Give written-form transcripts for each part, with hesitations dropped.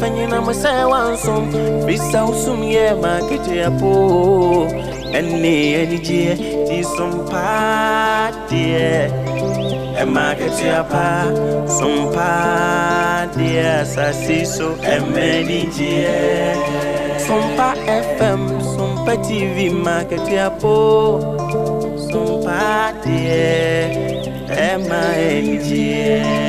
Fanyina mo sɛ wansom Bisa wo som yɛ ma ketewa po Ɛne anigyeɛ Ti som pa deɛ Ɛma ketewa pa Som pa deɛ Asase so ɛma anigyeɛ Sompa FM, Sompa TV ma ketewa po Sompa deɛ Ɛma anigyeɛ.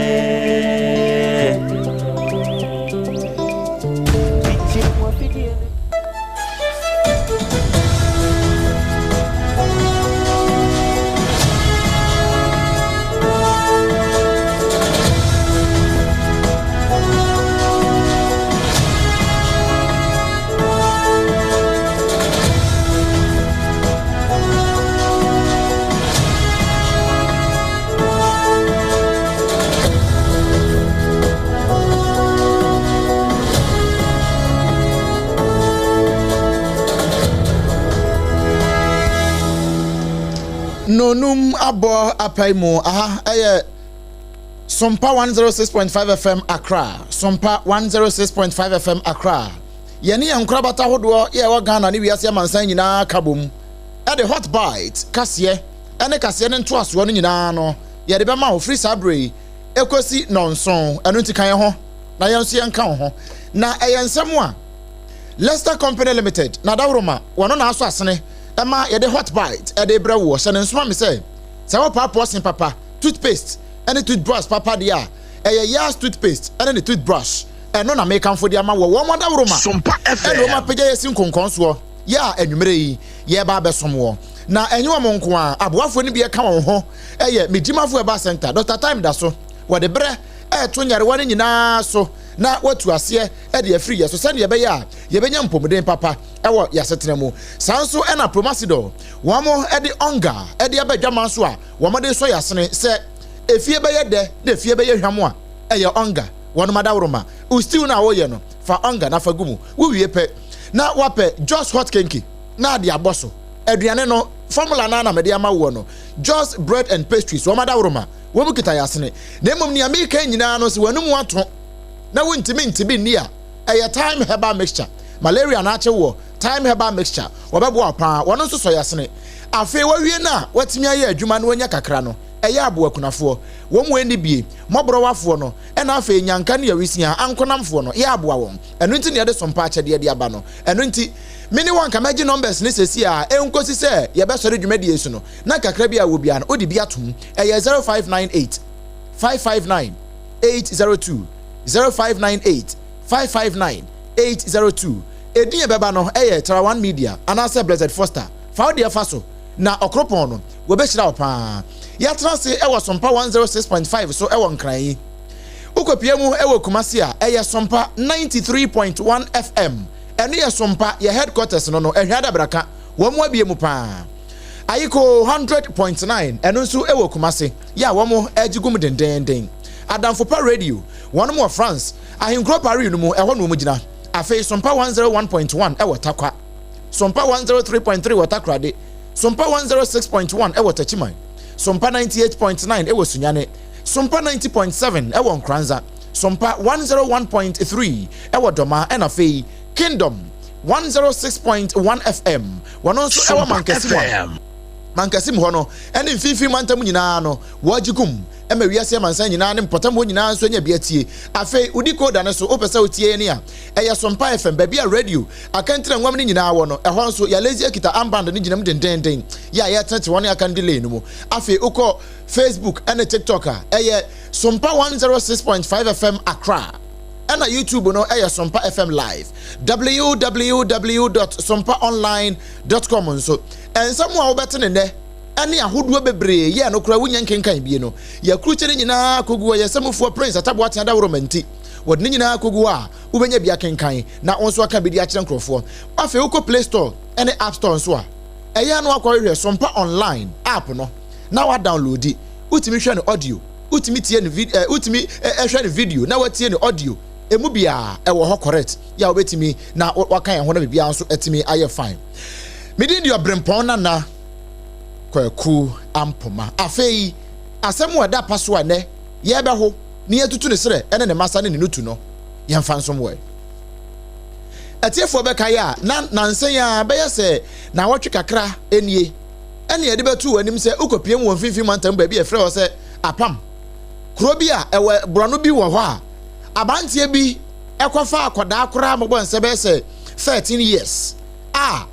Nonum abɔ apae mu aha ɛyɛ Sompa 106.5 FM Accra Sompa 106.5 FM Accra yɛne yɛn nkorabata ahodoɔ yɛ ɛwɔ Ghana ne wiase amansan nyinaa ka bom ɛde hot bite kaseɛ ɛne kaseɛ ne ntoasoɔ no nyinaa no yɛde bɛma wo firi saa berɛ yi ɛkɔsi nnɔnson. Ɛno nti ka yɛn ho na yɛn nso yɛnka wo ho. Na ɛyɛ nsɛm a Leicester Company Limited na adaworoma wɔno na asɔ asene ɛma yɛde hot bite ɛde brɛ woɔ. Hyɛ no nso ma me sɛ, sɛ wopaapoɔ se papa, toothpaste ɛne toothbrush papa deɛ a, ɛyɛ Yas toothpaste ɛne ne toothbrush. Ɛno na mekamfo de ama woɔ. Wɔn adaworoma ɛna wɔn apagya yɛ si nkonkɔn soɔ yɛ a anwummerɛ yi yɛreba abɛsom woɔ. Na ɛnyɛ wɔn nko ara, aboafoɔ no bi ɛka wɔn ho yɛ me Gyimafo Herbal Centre, Dɔkta Time da so, wɔde berɛ reto nyarewa no nyinaa so na wɔatu aseɛ de afiri yɛ so sɛdeɛ ɛbɛyɛ a yɛbɛnya mpɔmuden papa wɔ yɛn asetena mu. Saa nso na Promasidor, wɔde Onga de aba adwaman so a wɔde resɔ yɛn asene sɛ efie bɛyɛ dɛ na efie bɛyɛ hwam a, ɛyɛ Onga. Wɔnom adaworoma. Wo stew no a woreyɛ no, fa Onga na fa gu mu. Wowie pɛ na woapɛ Jos Hot Kenke na ade abɔ so. Aduane no, formula no ara na mede ama woɔ no, Jos Bread and Pastries, wɔn adaworoma, wɔn kita yɛ asene. Na mmom nea mereka yi nyinaa no, sɛ w'anum ato na wontumi nte bi nni a, ɛyɛ Thyme Herbal Mixture. Malaria na akye woɔ, Thyme Herbal Mixture, wɔbɛboa wo paa. Wɔn nso sɔ yɛ asene. Afei wawie no a watumi ayɛ adwuma na wanya kakra no, ɛyɛ aboa akunafoɔ, wɔn a ɛnni bie, mmɔborɔwafoɔ no, ɛna afei nyanka ne awisiaa, ankonamfoɔ no, yɛ aboa wɔn. Ɛno nti na yɛde sompa akyɛdeɛ de aba no. Ɛno nti, Me ne wo anka mɛgye numbers no seesei a ɛnkosi sɛ yɛbɛsɔre dwumadie yi so no, na kakra bi a wɔ biara no wode bi atom. Ɛyɛ 0598 559 802, 0598 559 802. Edin a ɛbɛba no yɛ Tarawan Media anaasɛ Blessed Foster. Fa wo deɛ fa so na ɔkoropɔn no, wɔbɛhyira wo paa. Yɛatena ase wɔ Sompa 106.5 so wɔ Nkran yi. Wokɔpia mu wɔ Kumasi a, ɛyɛ Sompa 93.1 FM. Ɛno yɛ sompa, yɛ headquarters no no, Ahwea Dabraka, wɔn abue mu paa. Ayikoo 100.9, ɛno nso wɔ Kumasi, yɛ a wɔn gye gu mu dendeenden. Adamfo Pa Radio, wɔn wɔ France, ahenkuro Paris no mu, ɛhɔ na wɔn gyina. Afei Sompa 101.1 wɔ Tarkwa, Sompa 103.3 wɔ Takoradi, Sompa 106.1 wɔ Techiman, Sompa 98.9 wɔ Sunyani, Sompa 90.7 wɔ Nkoranza, Sompa 101.3 wɔ Dɔma ɛna afei Kingdom 106.1 FM wɔno nso ɛwɔ Mankessim a Mankessim hɔ no ɛne mfimfini mantam nyinaa no wɔagye gum ɛma wiase amansan nyinaa ne mpɔtam hɔ nyinaa nso anya bi atie. Afei wo decoder no so wopɛ sɛ wotie yɛn a ɛyɛ Sompa FM baabi a radio akantiri anwam no nyinaa wɔ no ɛhɔ nso yɛalezi akita armband no gyina mu dendeenden yɛ a yɛretenetene wɔn aka no delay no mu. Afei wokɔ Facebook ɛne TikTok a ɛyɛ Sompa 106.5 FM Accra ɛna YouTube no ɛyɛ Sompa FM Live. Www dot sompaonline dot com nso nsɛm a wobɛte ne nnɛ ɛne ahodoɔ bebree yɛ no koraa wonya nkenkan bie no yɛakrukye ne nyinaa kɔgu hɔ. Yɛn sɛmufoɔ Prince Ataboateng Adaworoma nti wɔde ne nyinaa kɔgu hɔ a wobɛnya bi akenkan na wo nso aka bi de akyerɛ nkurɔfoɔ. Afei wokɔ Play Store ɛne App Store nso a ɛyɛ a na wakɔhwehwɛ Sompa Online app no na wadownloadi. Wotumi hwɛ no audio, wotumi tie no vid eh, wotumi hwɛ no video na watie no audio. Emu biara ɛwɔ hɔ correct yɛ a wobɛtumi na waka yɛn ho na biribiara nso atumi ayɛ fine. Me din de Ɔbrempɔn Nana Kwaku Ampoma. Afei asɛm a ɛda pa so a nnɛ yɛrebɛho na yɛatutu ne serɛ ne ne masa ne ne nutu no, yɛmfa nsom wɔ. Atiefoɔ bɛkae a, na nnansa yi ara, bɛyɛ sɛ nnawɔtwe kakra nie, ɛna yɛde bɛtoo w'anim sɛ wokɔpiem wɔ Mfimfini Mantam baabi a yɛfrɛ hɔ sɛ Apam, kuro bi a ɛwɔ borɔno bi wɔ hɔ a abanteɛ bi kɔfa akɔdaa koraa mɔbɔ nsɛ bɛyɛ sɛ 13 years a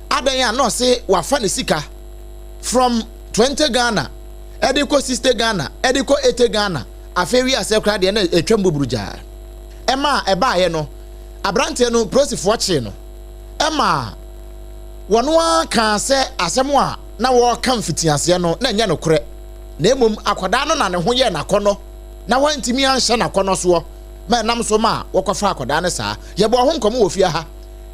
adɛn a na ɔse wafa ne sika from 20 Ghana ɛde kɔ 60 Ghana ɛde kɔ 80 Ghana afei wiaseɛ koraa deɛ na ɛtwam buburugyaa ɛma ɛbaeɛ no aberanteɛ no polisifoɔ kyee no ɛma wɔn ara kaa sɛ asɛm a na wɔreka mfitiaseɛ no na ɛnyɛ nokorɛ na mmom akwadaa no na ne ho yɛɛ n'akɔnnɔ na wantumi anhyɛ n'akɔnnɔ soɔ ma ɛnam so ma wɔkɔfa akwadaa no saa. Yɛbɔɔ ho nkɔmmɔ wɔ fie ha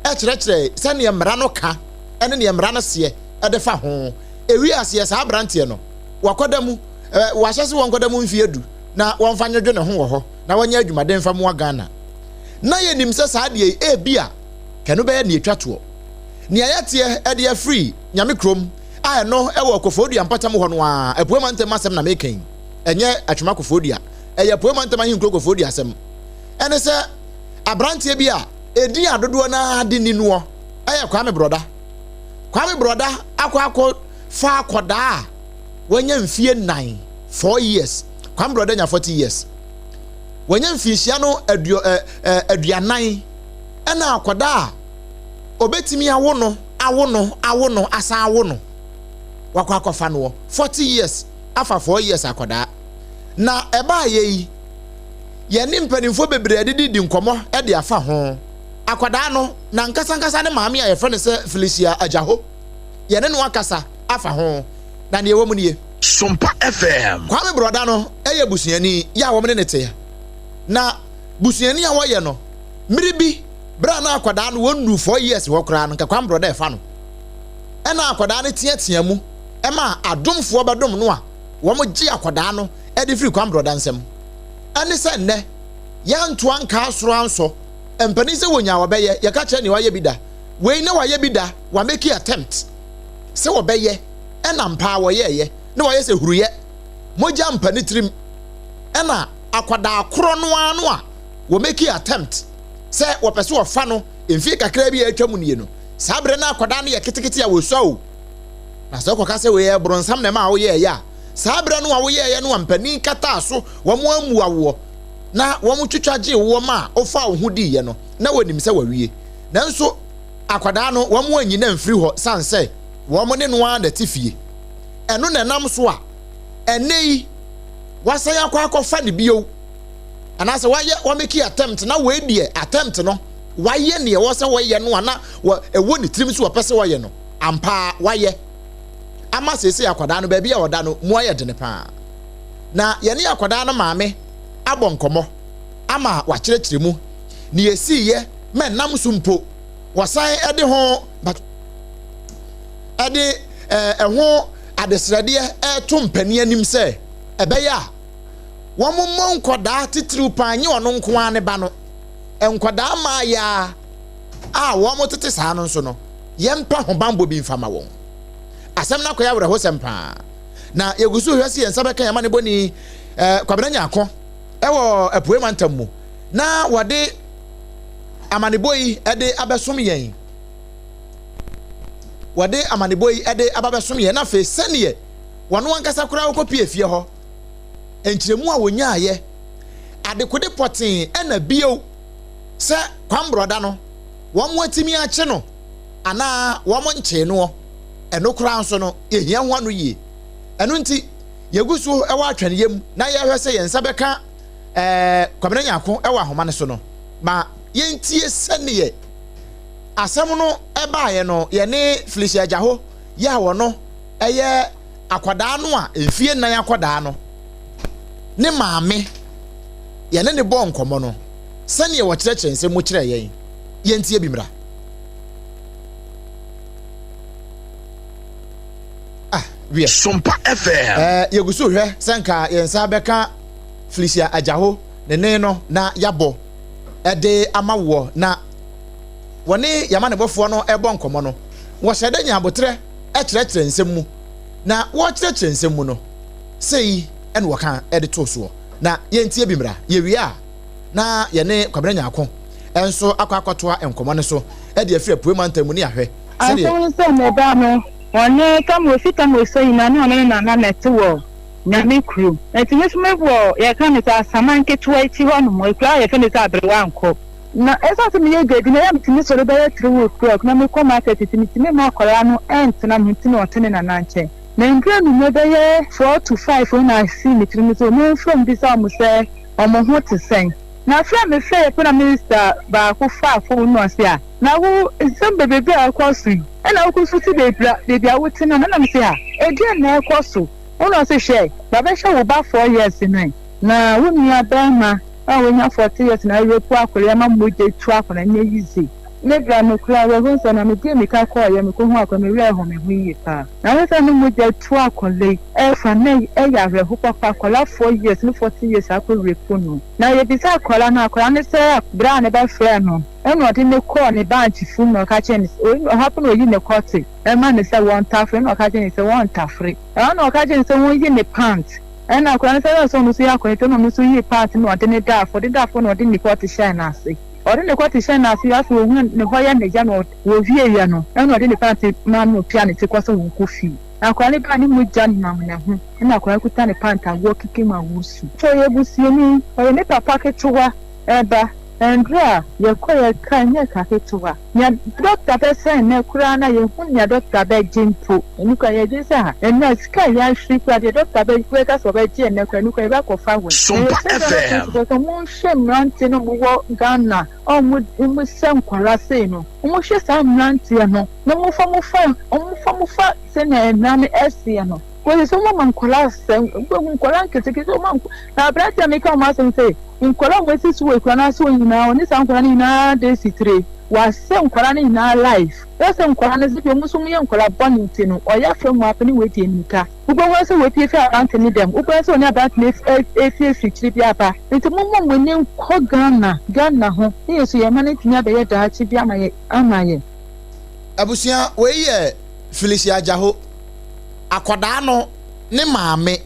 kyerɛkyerɛɛ sɛdeɛ mmara no ka ne deɛ mmara no seɛ de fa ho. Ɛwiee aseɛ saa aberanteɛ no wakɔda mu, wahyɛ se wɔnkɔda mu mfeɛ du na wɔmfa nwodwo ne ho wɔ hɔ na wɔnyɛ adwumaden mfa mmoa Ghana. Na yɛnim sɛ saa adeɛ yi ebia kɛno bɛyɛ nea ɛtwa toɔ. Nea yɛteɛ de afiri Nyame kurom a ɛno wɔ Koforidua mpɔtam hɔ no ara, Apuei Mantam asɛm na meka yi, ɛnyɛ Atwema Koforidua, ɛyɛ Apuei Mantam ahenkuro Koforidua asɛm, ɛne sɛ aberanteɛ bi a ɛdin a dodoɔ no ara de ni noɔ yɛ Kwame Brɔda. Kwame Brɔda akɔ akɔ fa akɔdaa a wanya mfie nnan, 4 years. Kwame Brɔda nya 40 years. Wanya mfinhyia no aduo, ɛ, ɛ, aduanan ɛna akɔdaa a obetumi awo no, awo no, awo no, asan awo no. Wakɔ akɔfa noɔ. 40 years afa 4 years akɔdaa. Na ɛbaayɛ yi, yɛne mpanimfoɔ bebree adidi di nkɔmmɔ de afa ho. Akwadaa no, n'ankasankasa ne maame a yɛfrɛ no sɛ Felicia Agyaho, yɛne no akasa afa ho, na nea ɛwɔ mu nie. Sompa FM. Kwame Brɔda no yɛ busuani yɛ a wɔne no te. Na busuani a wɔyɛ no, mmere bi, bere a na akwadaa no wɔnnuu four years hɔ koraa no, nka Kwame Brɔda ɛfa no. Ɛna akwadaa no teatea mu ma adomfoɔ bɛdom no a wɔgye akwadaa no de firi Kwame Brɔda nsam. Ɛne sɛ nnɛ, yɛanto anka soro ansɔ mpanin sɛ wɔnya a wɔbɛyɛ, yɛka kyerɛ nea wayɛ bi da. Wei na wayɛ bi da, wameki attempt sɛ wɔbɛyɛ, ɛna mpaa wɔyɛɛyɛ, na wayɛ sɛ huruyɛ, mogya mpa ne tirim, ɛna akwadaa korɔ no ara no a wɔmeki attempt sɛ wɔpɛ sɛ wɔfa no mfie kakraa bi a atwa mu nie no, saa berɛ no akwadaa no yɛ ketekete a wɔsua o. Na sɛ wokɔka sɛ wei yɛ boronsam na ɛma a woyɛɛyɛ a, saa berɛ no a woyɛɛyɛ no a mpanin kataa so, wɔn ammua woɔ, na wɔn twitwa gyee woɔ maa wofaa wo ho diiɛ no, na wɔnim sɛ wawie. Nanso akwadaa no, wɔn anyi no amfiri hɔ sane sɛ wɔn ne no ara na ɛte fie. Ɛno na ɛnam so a ɛnnɛ yi wasan akɔ akɔfa no bio, anaasɛ wayɛ wameki attempt, na wei deɛ attempt no wayɛ neɛ ɛwɔ sɛ wɔyɛ no a na ɛwɔ ne tirim so wɔpɛ sɛ wɔyɛ no, ampa ara wayɛ ama seesei akwadaa no baabi a ɔda no mu ayɛ dene paa. Na yɛne akwadaa no maame abɔ nkɔmmɔ ama wakyerɛkyerɛ mu nea esiiɛ ma ɛnam so mpo wɔsan de ho de ɛho adesrɛdeɛ reto mpanin anim sɛ ɛbɛyɛ a wɔmmɔ nkwadaa titiriw paa nye ɔno nko ara ne ba no nkwadaa mmaayaa a wɔtete saa no nso no yɛmpɛ ahobammɔ bi mfa ma wɔn. Asɛm no akɔyɛ awerɛhosɛm paa. Na yɛgu so rehwɛ sɛ yɛn nsa bɛka yɛn amanebɔni eh, Kwabena Nyarko wɔ Apuei Mantam mu na wɔde amanebɔ yi de abɛsom yɛn. Wɔde amanebɔ yi de aba bɛsom yɛn na afei sɛdeɛ wɔn ankasa koraa wɔkɔpie fie hɔ nkyerɛmu a wɔnyaayɛ adekode pɔtee ɛna bio sɛ Kwamborɔda no wɔn atumi akye no anaa wɔn nkyee noɔ, ɛno koraa nso no, yɛhia ho ano yie. Ɛno nti, yɛgu so wɔ atwɛneyɛ mu na yɛhwɛ sɛ yɛn nsa bɛka ɛɛ Kwabena Nyarko wɔ ahoma no so no, ma yɛntie sɛdeɛ asɛm no baeɛ no, yɛne Felicia Agyaho yɛ a wɔno ɛyɛ akwadaa no a mfie nnan akwadaa no ne maame, yɛne ne bɔɔ nkɔmmɔ no, sɛdeɛ wɔkyerɛkyerɛ nsɛm mu kyerɛɛ yɛn. Yɛntie bi mmra. Ah, wiɛ. Sompa FM. Eh, yɛgu so hwɛ sɛ nka yɛn nsa bɛka Felicia Agyaho ne ne no na yɛabɔ de ama woɔ na wɔne yɛn amanebɔfoɔ no ɛbɔ nkɔmmɔ no, wɔhyɛ dɛ nya aboterɛ kyerɛkyerɛ nsɛm mu, na wɔkyerɛkyerɛ nsɛm mu no, sei ɛna wɔka de too soɔ. Na yɛntie bi mmra. Yɛwie a, na yɛne Kwabena Nyarko. nso akɔ akɔtoa nkɔmmɔ no so de afiri Apuei Mantam mu ne ahwɛ sɛdeɛ. Asɛm ne sɛ me ba no, ɔne Samuel fi Samuel sua nyinaa ne ɔne ne nana na ɛte wɔ Nyame kurom. Nti me nso me wɔ yɛka no sɛ Asaman ketewa akyi hɔ nom, akuraa a yɛfrɛ no sɛ Aberewa Nkɔ. Na ɛsiane sɛ meyɛ dwadini ɛyɛ a metumi sɔre bɛyɛ 3 o'clock na mekɔ market nti metumi mma akwadaa no ɛntena me ho nti na ɔte ne nana nkyɛn. Na nduru anwummerɛ bɛyɛ 4 to 5 na asii me tirim sɛ memfrɛ wɔn bisa wɔn sɛ wɔn ho te sɛn. Na frɛ a mefrɛeɛ pɛ na minister baako faa phone no ɔse a na wo nsɛm bebrebe a ɛkɔ so yi ɛna wokɔ so te baabi a baabi a wote no na mese a ɛdeɛn na ɛkɔ so wona ɔse hwɛ babɛhwɛ wo ba 4 years no ɛ na wo nua bɛrima a wanya 40 years na awerɛpu akɔrɛ ama mogya tu akɔrɛ nyɛ easy. Me bra no koraa wɔhu sɛ na mede mmirika kɔɔyɛ mekɔhu akɔrɛ me werɛ ho me ho yie paa na wo sɛ ne mogya tu akɔrɛ yi ɛfa na ɛyɛ awerɛho papa. Akɔla 4 years ne 40 years akɔ werɛpu no na yɛbisa akɔla no, akɔla no sɛ berɛ a ne bɛfrɛ no ɛna ɔde ne kɔɔ ne bankye fum na ɔka kyerɛ ne sɛ ɔha po na oyi ne kɔte ɛma ne sɛ wɔntafere, ɛna ɔka kyerɛ ne sɛ wɔntafere. Ɛhɔ na ɔka kyerɛ ne sɛ wɔnyi ne pant, ɛna akɔla no sɛ ɔno nso yɛ akɔla nti ɔno nso yi pant na ɔde ne daafo ɔde daafo na ɔde ne kɔte hyɛɛ n'ase, ɔde ne kɔte hyɛɛ n'ase. Afei ohun ne hɔ yɛ ne gya na wɔwie yɛ no, ɛna ɔde ne pant maa no pia ne ti kɔ sɛ wɔn kɔ fie. Akɔla no ba ne mogya nam ne ho, ɛna akɔla no kuta ne pant awoɔ keke mu a wɔsu. Sɛ ɔyɛ busuani, ɔyɛ ne papa ketewa ɛba nduro a yɛkɔ yɛka nyɛ ka ketewa. Nea dɔkta bɛsɛn nnɛ koraa na yɛhu nea dɔkta bɛgye mpo ɛnu kora yɛgye sɛ ha ɛnna sika a yɛahwere koraa deɛ dɔkta bɛka sɛ ɔbɛgye ɛnnɛ koraa ɛnu koraa yɛbɛakɔfa wei. Sompa FM. Sɛ monhwɛ mmeranteɛ no mowɔ Ghana a ɔmo sɛ nkwaraa sei no, ɔmo saa mmeranteɛ no na mofa mofa ɔmofa mofa sɛnea mmara no ɛseɛ no wɔyɛ sɛ ɔmo ma nkwaraa sɛ nkwaraa nketenkete ɔmo na aberanteɛ a meka ɔmo asɛm sɛ nkwaraa a wɔasi so wɔ ekura n'ase wɔ nyinaa ɔne saa nkwaraa no nyinaa de si tire wasɛ nkwaraa no nyinaa life wɔsɛ nkwaraa no sɛ bi ɔmo nso yɛ nkwaraa bɔne nti no ɔyɛ afɛ mu apɛ ne wɔadi emirika wobɛhu sɛ wɔapie fi aberante ne dɛm, wobɛhu sɛ ɔne aberante no efi akyiri bi aba. Nti mommɔ mo ani nkɔ Ghana ho ne yɛ so yɛn mma no ntumi abɛyɛ daakye bi ama yɛ ama yɛ. Abusua, wei yɛ Felicia Agyaho, akwadaa no ne maame,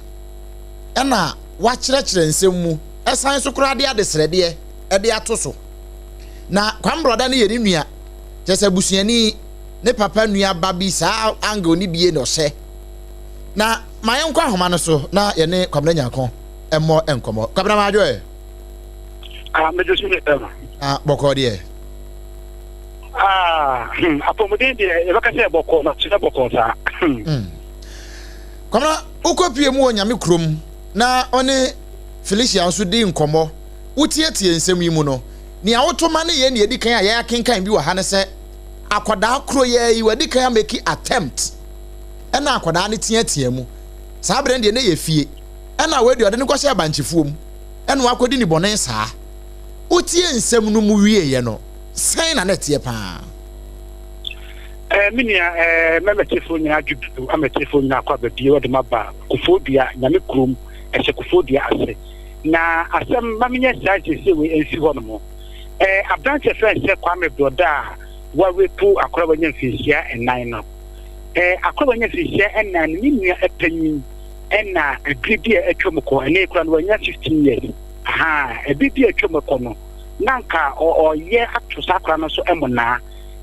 ɛna wakyerɛkyerɛ nsɛm mu ɛsan so koraa de adesrɛdeɛ ɛde ato so. Na Kwame Brɔda no yɛ ne nua, kyerɛ sɛ abusuani, ne papa nua ba bi saa angle ne bie na ɔhyɛ. Na ma yɛnkɔ ahoma no so na yɛne Kwabena Nyarko mmɔ nkɔmmɔ. Kwabena, maadwo ɛ? Ah, mede so ne bɛma. Ah, bɔkɔɔ deɛ. Ah, apɔmuden deɛ yɛbɛka sɛ bɔkɔɔ na kyerɛ bɔkɔɔ saa. Kwabena, wokɔpie mu wɔ Nyame kurom na ɔne Felicia nso di nkɔmmɔ, wotietie nsɛm yi mu no, nea woto ma ne yɛ nea ɛdi kan a yɛakenkan bi wɔ ha ne sɛ akwadaa koro yɛ yi wadi kan amake attempt, ɛna akwadaa no teatea mu. Saa berɛ no deɛ ne yɛ fie, ɛna wei deɛ ɔde no kɔhyɛ abankyefoɔ mu ɛna wakɔdi ne bɔne. Saa wotie nsɛm no mu wieɛ no, sɛn na na ɛteɛ paa? Me nua, mɛmɛtiefoɔ nyinaa adwo bio, amɛtiefoɔ nyinaa akɔ aba bio. Wɔde ma ba Kofoɔ Nyame kurom, ɛhyɛ Kofoɔ Dua ase. Na asɛm ma menyɛ saa nsiesie wei mfi hɔ nom. Aberanteɛ fɛn sɛ Kwame Brɔda a warepu akora wanya mfinhyia 4 no, akora wanya mfinhyia 4 no, ne nua panyin ɛna ebiri bi a atwa mu kɔ ɛne kora no wanya 15 years aha. Ebiri bi a atwa mu kɔ no na nka ɔyɛ ato saa akora no so ɛmo naa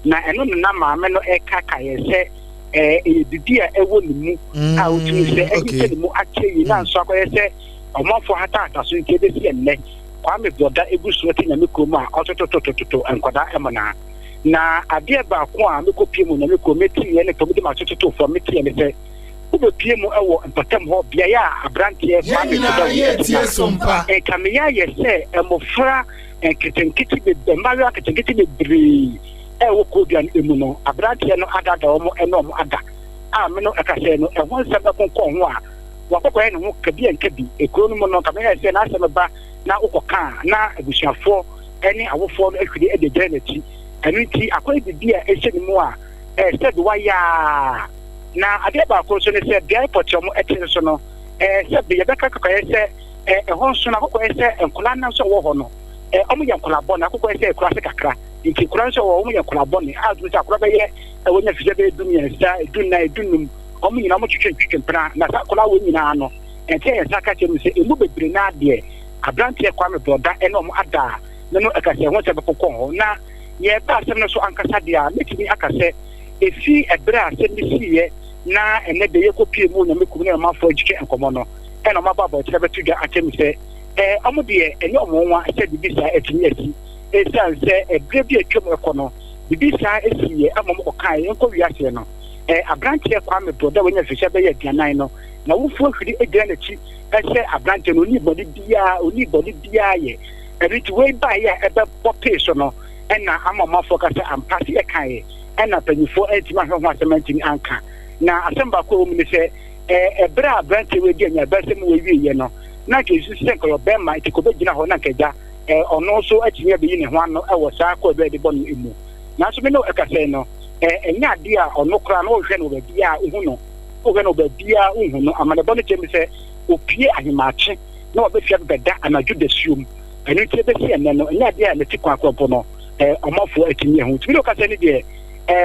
na ɛno no na maame no ɛka yɛ sɛ ɛyɛ bibi a ɛwɔ ne mu a wotumi sɛ ɛhyehyɛ ne mu akyɛ yi na nso akɔyɛ sɛ ɔmanfoɔ hatahata so. Nti ebesi ɛnnɛ Kwame Brɔda egu so te Nyame kurom a ɔtototototo nkwadaa ɛmo naa. Na adeɛ baako a mekɔpie mu Nyame kurom metiiɛ ne fam de ma tototo fam metiiɛ ne sɛ wobɛpie mu ɛwɔ mpɔtam hɔ beaeɛ a aberanteɛ Kwame Brɔda wɔ ɛtena, nka meyɛ ayɛ sɛ mmɔfra nketenkete, mmaayewa nketenkete bebree ɛwɔ kodua no mu no, aberanteɛ no adada wɔn ɛne wɔn ada a me no ɛka sɛ no ɛho nsɛm ɛkonkɔn ho a wakɔkɔyɛ ne ho kabi a nka bi ekuro no mu no nka meyɛ sɛ n'asɛm ba na wokɔka a na abusuafoɔ ɛne awofoɔ no ahwiri ɛde gyina n'akyi. Ɛno nti akɔyɛ biribi a ɛhyɛ ne mu a ɛɛ sɛ de wayɛ a. Na adeɛ baako nso ne sɛ beaeɛ pɔtɛ ɔmo ɛte nso no ɛɛ sɛ yɛbɛka kɔkɔyɛ sɛ ɛhɔ nso no akɔkɔyɛ sɛ nkɔla no nso wɔ hɔ no ɔmo yɛ nkɔla bɔne, akɔkɔyɛ sɛ ekura ase kakra nti nkɔla nso wɔ ɔmo yɛ nkɔla bɔne a tumi sɛ akɔla bɛyɛ ɛwɔ nya fisɛ bɛyɛ 13, 14, 15, ɔmo nyinaa ɔmo twetwe twetwe mpena. Na saa akɔla wɔ nyinaa no ɛnkyɛn yɛn nsa ka kyerɛ mu sɛ emu bebree naa deɛ aberanteɛ Kwame Brɔda ɛne ɔmo ada a. Me no ɛka sɛ ho sɛ bɛkokɔ hɔ. Na yɛreba asɛm no so ankasa deɛ a, mɛtumi aka sɛ ɛfi ɛberɛ a asɛm no siiɛ na ɛnɛ deɛ yɛkɔpie mu Nyame kum ne ɔmanfoɔ atwitwe nkɔmmɔ no, ɛna ɔmaba abɔnten abɛto dwa akyerɛ me sɛ ɛɛ ɔmo deɛ ɛnyɛ ɔmo nwa sɛ biribi saa atumi asi, ɛsiane sɛ ɛberɛ bi a atwam ɛkɔ no biribi saa asiiɛ ama ɔmo kɔkaeɛ nkɔ wiaseɛ no. Ɛɛ aberanteɛ Kwame Brɔda a wanya mfirihyia bɛyɛ 40 no, n'awofoɔ hwiri gyina n'akyi sɛ aberanteɛ no ɔnii bɔne biara, ɔnii bɔne biara yɛ. Ɛno nti wei baeɛ a ɛbɛbɔ pee so no ɛna ama ɔmanfoɔ ka sɛ ampa sɛ yɛkaeɛ ɛna mpanimfoɔ antumi ahwɛ ho asɛm antumi anka. Na asɛm baako a ɛwɔ mu ne sɛ ɛberɛ a aberanteɛ wei di anya abasɛm wei wieɛ no, na anka ɛsusu sɛ nka ɔyɛ ɔbarima nti kɔbɛgyina hɔ na anka agya ɔno nso atumi abɛyi ne ho ano wɔ saa kɔɔdu a yɛde bɔ no mu. Nanso me ne wo ɛkasa yi no, ɛnyɛ adeɛ a ɔno koraa no wohwɛ no wɔ baabiara a wohu no, wohwɛ no wɔ baabiara a wonhu no. Amanebɔ no kyerɛ mu sɛ opue ahemakye na wabɛfie abɛda anadwo dasuom. Ɛno nti ɛbɛsi ɛnnɛ no, ɛnyɛ adeɛ a n'akyi kwan koraa mpo no ɔmanfoɔ atumi ahu. Nti me ne wo kasa yi deɛ,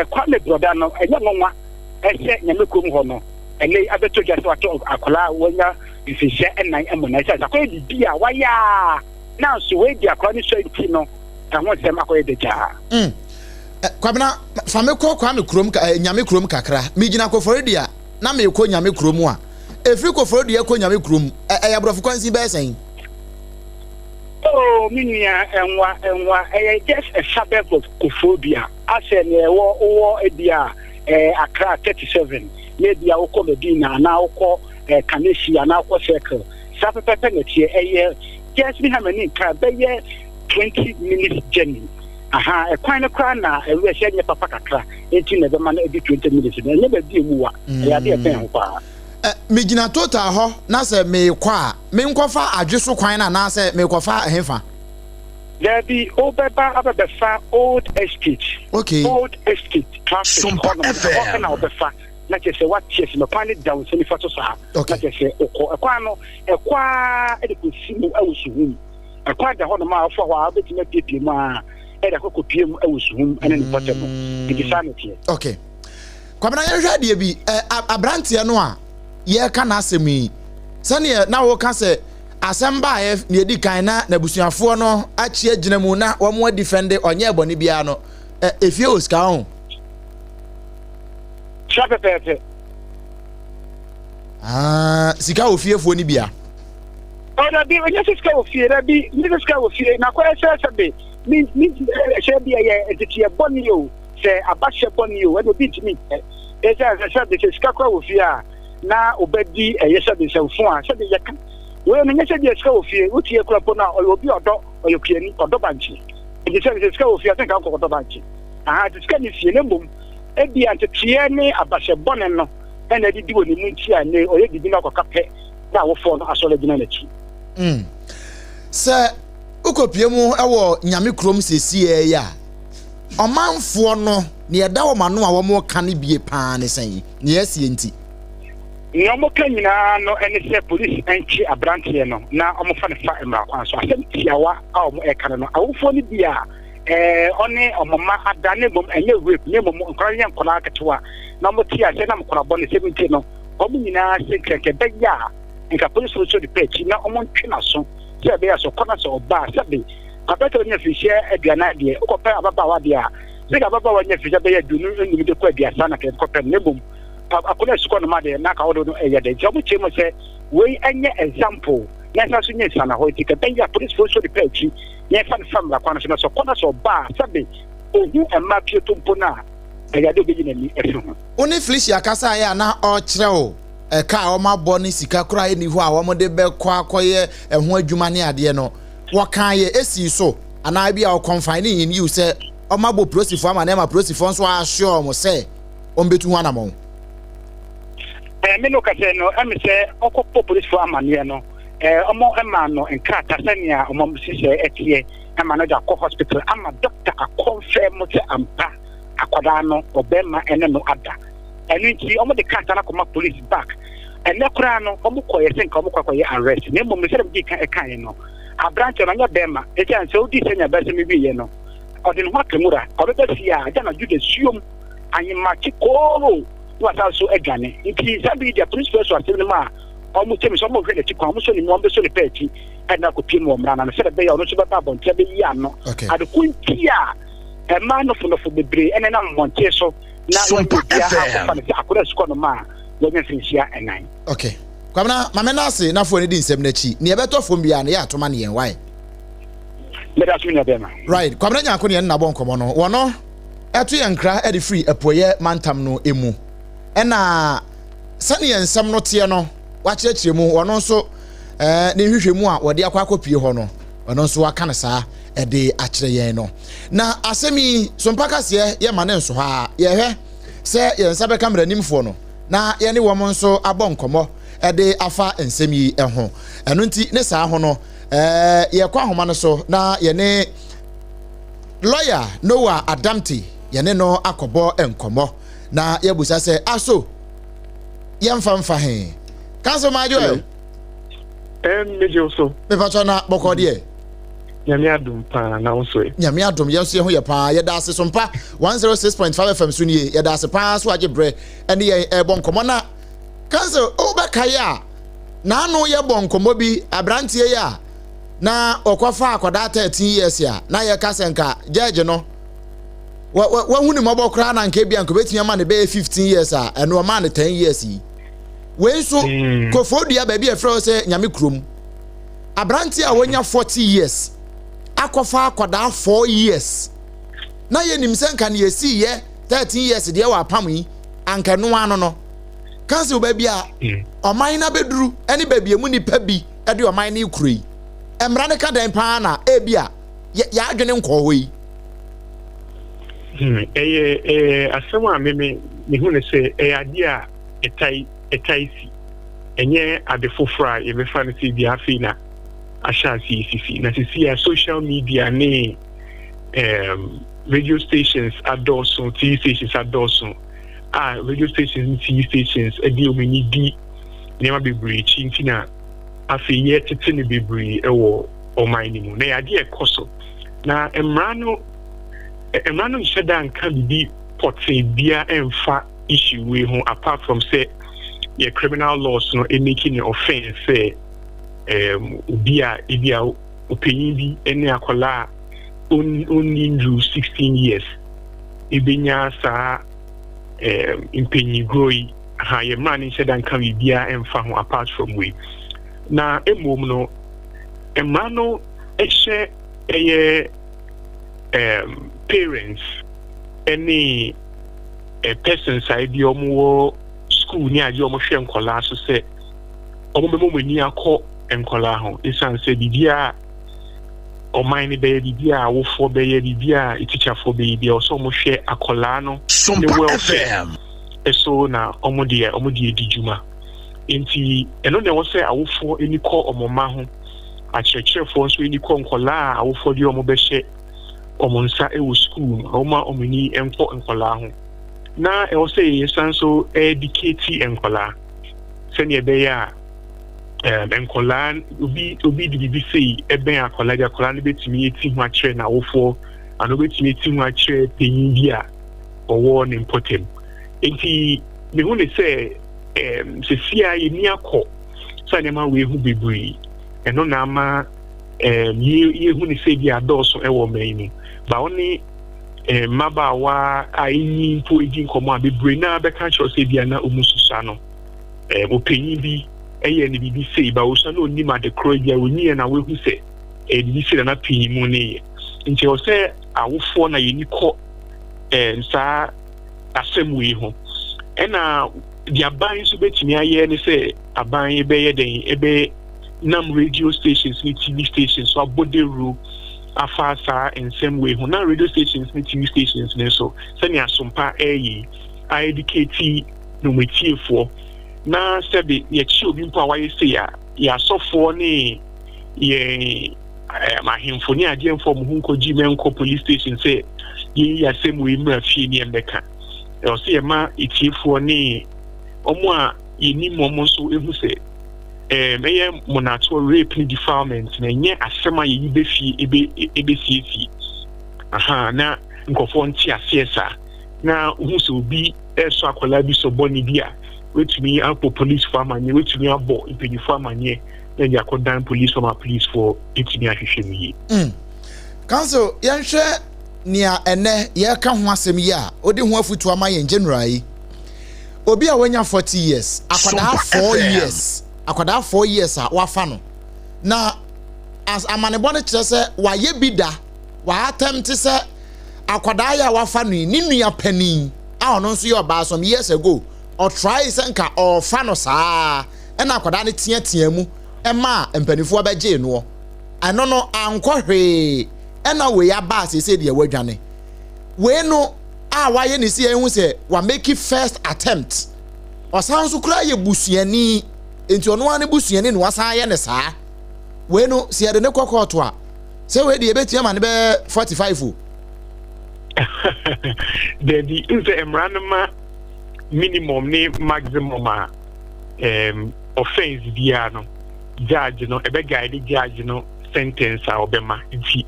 Kwame Brɔda no, ɛnyɛ nwanwa sɛ Nyame kurom hɔ no, ɛnnɛ yi abɛtɔ dwa sɛ wato akwadaa a wanya mfinhyia nnan amu no. Ɛsiane sɛ akɔyɛ biribi a wayɛ a nanso wei de akwadaa no sua nti no, ɛho nsɛm akɔyɛ dagyaa. Mm. Kwabena, fa me kɔ Kwame kurom, eh, Nyame kurom kakra. Megyina Koforidua na merekɔ Nyame kurom a, ɛfiri Koforidua kɔ Nyame kurom, ɛyɛ aborɔfo kwansin bɛyɛ sɛn? Oh, me nua, ɛnwa, ɛnwa, ɛyɛ just a suburb of Koforidua. Asɛ nea ɛwɔ, wowɔ ebi a, eh, Accra 37, na ebi a wokɔ Medina, anaa wokɔ eh, Kaneshie, anaa wokɔ Circle. Saa pɛpɛpɛ na ɛteɛ. Ɛyɛ just me ha m'ani nka, ɛbɛyɛ 20 minutes journey. Aha, ɛkwan no koraa na ɛwerɛ sɛ ɛnyɛ papa kakra, enti na ɛbɛma no adi 20 minutes no. Ɛnyɛ baabi a emu wa, ɛyɛ ade a ɛbɛn ho paa. Ɛ, megyina Total hɔ na sɛ merekɔ a, menkɔfa Adwe so kwan no anaasɛ merekɔfa ɛhefa? Daabi, wobɛba abɛbɛfa Old Estate. Okay. Old Estate traffic Sompa hɔnom, ɛhɔ na FM. wobɛfa, na kyerɛ sɛ woate ase no, kwan no da wo nsa nifa so saa, Okay. na kyerɛ sɛ wokɔ. Ɛkwan no, ɛkɔ ara de kɔsi mu wɔ Suhum. Ɛkwan da hɔnom a wofa hɔ a wobɛtumi apiepie mu ara de akɔ kɔpie mu wɔ Suhum ne ne mpɔtam. Nti saa na ɛteɛ. Okay. Kwabena yɛnhwɛ adeɛ bi, ɛ, aberanteɛ no a yɛreka n'asɛm yi, sɛdeɛ na woka sɛ asɛm baeɛ nea ɛdi kan na n'abusuafoɔ no akyi agyina mu na wɔn adifɛnde ɔnyɛɛ bɔne biara no, ɛ, efie wɔ sika ho. Saa pɛpɛɛpɛ. Ah, sika wɔ fiefoɔ no bia. Oh, dabi, ɔnyɛ sɛ sika wɔ fie, dabi, nyɛ sɛ sika wɔ fie, na akɔyɛ sɛ sɛ be, mi, mi, sɛ bi ɛyɛ nteteɛ bɔne o, sɛ abahyɛ bɔne o, ɛna obi ntumi nkyɛ. Ɛsɛ sɛ sɛ be sɛ sika kora wɔ fie a, na ɔbɛdi ɛyɛ sɛ be nsɛmfo a, sɛ be yɛka. Wei no nyɛ sɛ bi sika wɔ fie, wotie kora mpo no a, ɔyɛ obi ɔdɔ, ɔyɛ kuani, ɔdɔ bankye. Nti sɛ sɛ sika wɔ fie a, sɛ nka nkɔkɔdɔ bankye. Aha, nti sika ne fie, na mmom, ebia nteteɛ ne abahyɛ bɔne no ɛna adidi wɔ ne mu nti a ne ɔyɛ biribi na ɔkɔka pɛ na awofoɔ no asɔre agyina n'akyi. Mm. Sɛ wokɔpie mu wɔ Nyame kurom sesiɛ yi a, ɔmanfoɔ no, nea ɛda wɔn ano a wɔka no bie paa ne sɛn? Nea asie nti. Nea wɔka nyinaa no ne sɛ polisi nkye aberanteɛ no na wɔmfa no fa mmara kwan so. Asɛm tiawa a wɔka no no, awofoɔ no bi a ɛɛ ɔne wɔn mma ada na mmom ɛnyɛ rape na mmom nkwadaa no yɛ nkwadaa ketewa na wɔte aseɛ nam nkwadaa bɔne sɛm nti no, wɔn nyinaa sɛ nka ɛbɛyɛ a nka polisi nso de pɛ akyi na wɔntwe n'aso sɛ ɛbɛyɛ a sɛ ɔkɔ na sɛ ɔba a sɛbe aberanteɛ ɔnya mfirihyia 40 deɛ wokɔpɛ ababaawa deɛ a sɛ nka ababaawa nya mfirihyia bɛyɛ 25 de kɔ 30 na nka yɛkɔpɛ no na mmom akɔla asukɔ noma deɛ na nka wode no ɛyɛ dɛ nti wɔn kyerɛ mu sɛ wei ɛnyɛ example na ɛsan so nyɛ nsanahɔ nti ka ɛbɛyɛ a polisifoɔ nso de pɛ akyi na ɛfa no fa mmara kwan so na sɛ ɔkɔ na sɛ ɔba a sɛbe ohu mmaa pieto mpo no a ɛyɛ ade obeyi n'ani afiri ho. Wo ne Felicia kasaeɛ a na ɔrekyerɛ wo ɛka a wɔabɔ ne sika koraa a ɛnni hɔ a wɔde bɛkɔ akɔyɛ ɛho adwuma ne adeɛ no, wɔkaeɛ ɛsii so anaa ebia ɔ confiding in you sɛ wɔabɔ polisifoɔ amaneɛ ama polisifoɔ nso a assure wɔn sɛ wɔbɛtu ho anamɔn? Ɛɛ, me ne wo kasa yi no, ɛme sɛ ɔkɔbɔ polisifoɔ amaneɛ no, ɛɛ, wɔn maa no nkrataa sɛnea wɔn nhyehyɛɛ ɛteɛ ma no de akɔ hospital ama doctor akɔnfɛm sɛ ampa akwadaa no ɔbɛrima ɛne no ada. Ɛno nti wɔn de krataa no akɔma police back. Ɛnɛ koraa no wɔn kɔyɛ sɛ nka wɔn kɔ akɔyɛ arrest. Na mmom no sɛdeɛ medi kan ɛkaeɛ no, aberanteɛ no ɔnyɛ bɛrima. Ɛsiane sɛ ɔdii sɛnea bɛsɛm wieɛ no, ɔde ne ho aka nwura. Ɔbɛba fie a, agya anadwo da suom, ahemakye kooroo na wasan so adwane. Nti saa bere yi deɛ police fo aso asɛm no mu a. Wɔn kyɛ mi sɛ wɔn hwɛ n'akyi kwan, wɔn sɔ ne mu, wɔn bɛsɔ ne pɛ akyi ɛna akɔpie mu wɔ mmara no ano sɛdeɛ ɛbɛyɛ ɔno nso bɛba abɔnten abɛyi ano. Adeko nti a mmaa nofonofo bebree ɛnenam mmɔnten so na wɔnyɛ obiara akɔfa no sɛ akwadaa sukɔ no ma a wɔanya mfinhyia 4. Okay. Kwabena, ma me ase na fo ne di nsɛm n'akyi. Nea ɛbɛtɔ fam biara no yɛ atoma ne yɛn wae. Meda so nua bɛrima. Right. Kwabena Nyarko ne yɛn nna bɔ nkɔmmɔ no. Wɔno ɛto yɛn nkra de firi apueɛ mantam no mu. Ɛna sɛdeɛ nsɛm no teɛ no wakyerɛkyerɛ mu. Wɔno nso ɛɛ ne nhwehwɛmu a wɔde akɔ akɔpie hɔ no, ɔno nso waka no saa ɛde akyerɛ yɛn no. Na asɛm yi so mpakaseɛ yɛ ma ne nso ha. Yɛhwɛ sɛ yɛn nsa bɛka mmaranimfoɔ no na yɛne wɔn nso abɔ nkɔmmɔ de afa nsɛm yi ho. Ɛno nti ne saa ho no, yɛkɔ ahoma no so na yɛne lɔya Noah Adamte yɛne no akɔbɔ nkɔmmɔ na yɛabusa sɛ aso yɛmfa mfa he. Council Maadwo ɛ? Megye wo so. Mepatwa na bɔkɔ deɛ? Nyame adom paa na wo so ɛ? Nyame adom yɛn nso yɛn ho yɛ paa. Yɛda ase so mpa 106.5 FM so nie. Yɛda ase paa so agye berɛ ɛne yɛn ɛrebɔ nkɔmmɔ na council wobɛkae a n'ano yɛbɔ nkɔmmɔ bi aberanteɛ yi a na ɔkɔfa akwadaa 13 years a na yɛka sɛ nka judge no wahu ne mmɔbɔ koraa na nka ebia nka obɛtumi ama ne bɛyɛ 15 years a ɛno ɔmaa no 10 years yi. Wei nso Koforidua baabi a ɛfrɛ hɔ sɛ Nyame kurom aberanteɛ a wanya 40 years akɔfa akwadaa 4 years na yɛnim sɛ nka ne yɛsii yɛ 13 years deɛ wɔ apam yi anka ɛno ano no council baabi a ɔman no abɛduru ne baabi emu nipa bi de ɔman no kuro yi mmara no ka dɛn paa na ebi a yɛadwene nkɔɔ hɔ yi. Ɛyɛ ɛyɛ asɛm a meme mehu no sɛ ɛyɛ adeɛ a ɛtae ɛtae si. Ɛnyɛ ade foforɔ a yɛbɛfa no sɛ bi afei na ahyɛ ase esisi. Na sisi a social media ne um, radio stations adɔɔso, TV stations adɔɔso a radio stations ne TV stations de wɔn ani di nneɛma bebree akyi nti na afei yɛtete no bebree wɔ ɔman no mu. Na yɛ adeɛ ɛkɔ so. Na mmara no mmara no nhyɛ da nka biribi pɔtee bia ɛmfa issue wei ho apart from sɛ yɛ criminal laws no making no offence sɛ um, obi a ebi a ɔpanyin bi ne akwadaa a ɔnni nduru 16 years ebenya saa um, mpanyingoro yi ha yɛ mmara no nhyɛ da nka biribiara ɛmfa ho apart from wei. Na mmom no mmara no hyɛ ɛyɛ um, parents ɛne persons a ebi wɔn wɔ school ne adeɛ wɔn hwɛ nkɔlaa so sɛ wɔn bɛma wɔn ani akɔ nkɔlaa ho esan sɛ biribiara ɔman no bɛyɛ, biribiara awofoɔ bɛyɛ, biribiara etikyafoɔ bɛyɛ bi a ɔsɛ wɔn hwɛ akɔlaa no ne welfare so na wɔn deɛ wɔn de edi dwuma. Nti ɛno na ɛwɔ sɛ awofoɔ ani kɔ wɔn mma ho, akyerɛkyerɛfoɔ nso ani kɔ nkɔlaa a awofoɔ de wɔn bɛhyɛ wɔn nsa wɔ sukuu no, wɔma wɔn ani nkɔ nkwadaa ho. Na ɛwɔ sɛ yɛsan nso educate nkwadaa sɛnea ɛbɛyɛ a nkwadaa obi obi de biribi sei ɛbɛn akwadaa bi, akwadaa no bɛtumi ati ho akyerɛ n'awofoɔ anaa obɛtumi ati ho akyerɛ panyin bi a ɔwɔ ne mpɔtam. Nti mehu ne sɛ sɛsi a yɛni akɔ saa nneɛma wei ho bebree. Ɛno na ama yɛhu ne sɛ bi adɔɔso wɔ ɔman yi mu. Ba wo ne mmabaawa a ɛnyi mpo di nkɔmmɔ a bebree naa bɛka kyerɛ sɛ bi a na ɔmu susua no. Ɔpanyin bi yɛ ne biribi sei, ba osua na ɔnim ade korɔ bi a ɔnyiɛ na wahu sɛ ɛyɛ biribi sei na na panyin mu ne yɛ. Nti ɛwɔ sɛ awofoɔ na yɛni kɔ saa asɛm wei ho. Ɛna deɛ aban nso bɛtumi ayɛ ne sɛ aban bɛyɛ dɛn ɛbɛ nam radio stations ne TV stations so abɔ dawuro afa saa nsɛm wei ho. Na radio stations ne TV stations ne nso sɛnea asompa ɛyɛ yi a educate no atiefoɔ na sɛbe yɛkye obi mpo a wayɛ sei a yɛ asɔfoɔ ne yɛn ahemfo ne adeɛmfoɔ mo ho nkɔgye mɛnkɔ police station sɛ yɛyi asɛm wei mmra fie ne yɛmbɛka. Ɛwɔ sɛ yɛma etiefoɔ ne ɔmo a yɛnim ɔmo nso ehu sɛ ɛyɛ mmonatoɔ, rape ne defilement na ɛnyɛ asɛm a yɛyi bɛ fie ebe ebesiesie. Aha, na nkurɔfoɔ nte aseɛ saa. Na wohu sɛ obi ɛresɔ akwadaa bi sɔ bɔne bi a, Wetumi abɔ polisfoɔ amanneɛ, wetumi abɔ mpanyinfoɔ amanneɛ na ɛde akɔdan polisfoɔ ma polisfoɔ etumi ahwehwɛ mu yie. Counsel, yɛnhwɛ nea ɛnɛ yɛreka ho asɛm yi a wode ho afotu ama yɛn general yi. Obi a wanya 40 years, akwadaa 4 years, akwadaa 4 years a wafa no na as amanebɔ no kyerɛ sɛ wayɛ bi da, waatɛm te sɛ akwadaa yi a wafa no yi ne nua panin a ɔno nso yɛ ɔbaa, some years ago ɔtrae sɛ nka ɔɔfa no saa, ɛna akwadaa no teatea mu ɛma mpanimfoɔ bɛgyee noɔ. Ɛno no ankɔ hwee, ɛna wei aba a seesei deɛ wadwane. Wei no a wayɛ ne si ɛhu sɛ wamake first attempt, ɔsan nso koraa yɛ busuani, nti ɔno ara ne busuani na wasan ayɛ ne saa. Wei no sɛ yɛde ne kɔ kɔɔto a, sɛ wei deɛ yɛbɛtua ma ne bɛyɛ 45 o? Dabi, nsɛ mmara no ma minimum ne maximum a offence biara no, judge no ɛbɛ guide judge no sentence a ɔbɛma. Nti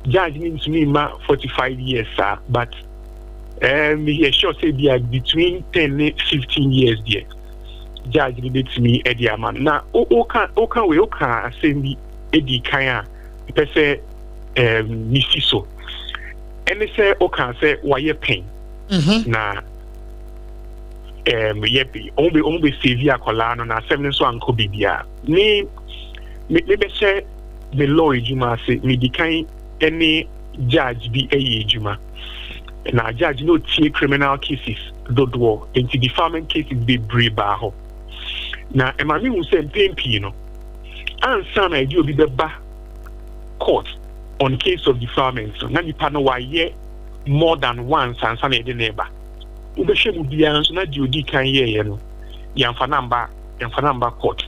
judge no ntumi ma 45 years saa, but yɛ sure sɛ bi a between 10 ne 15 years deɛ, judge no bɛtumi ɛde ama no. Na woka wei, woka asɛm bi edi kan a pɛ sɛ misi so, ɛne sɛ woka sɛ wayɛ pɛn na yɛ ɔmo bɛ save akwadaa no na asɛm no nso ankɔ biribiara. Ne me bɛhyɛ me law adwuma ase, medi kan ne judge bi yɛ adwuma, na judge no otie criminal cases dodoɔ, nti defilement cases bebree baa hɔ. Na ɛma mi hu sɛ mpɛn pii no, ansa na yɛde obi bɛba court on case of defilement no, na nipa no wayɛ more than once ansa na yɛde ne ba. Wobɛhwɛ mu biara nso na deɛ odi kan yɛɛyɛ no, yɛmfa namba court.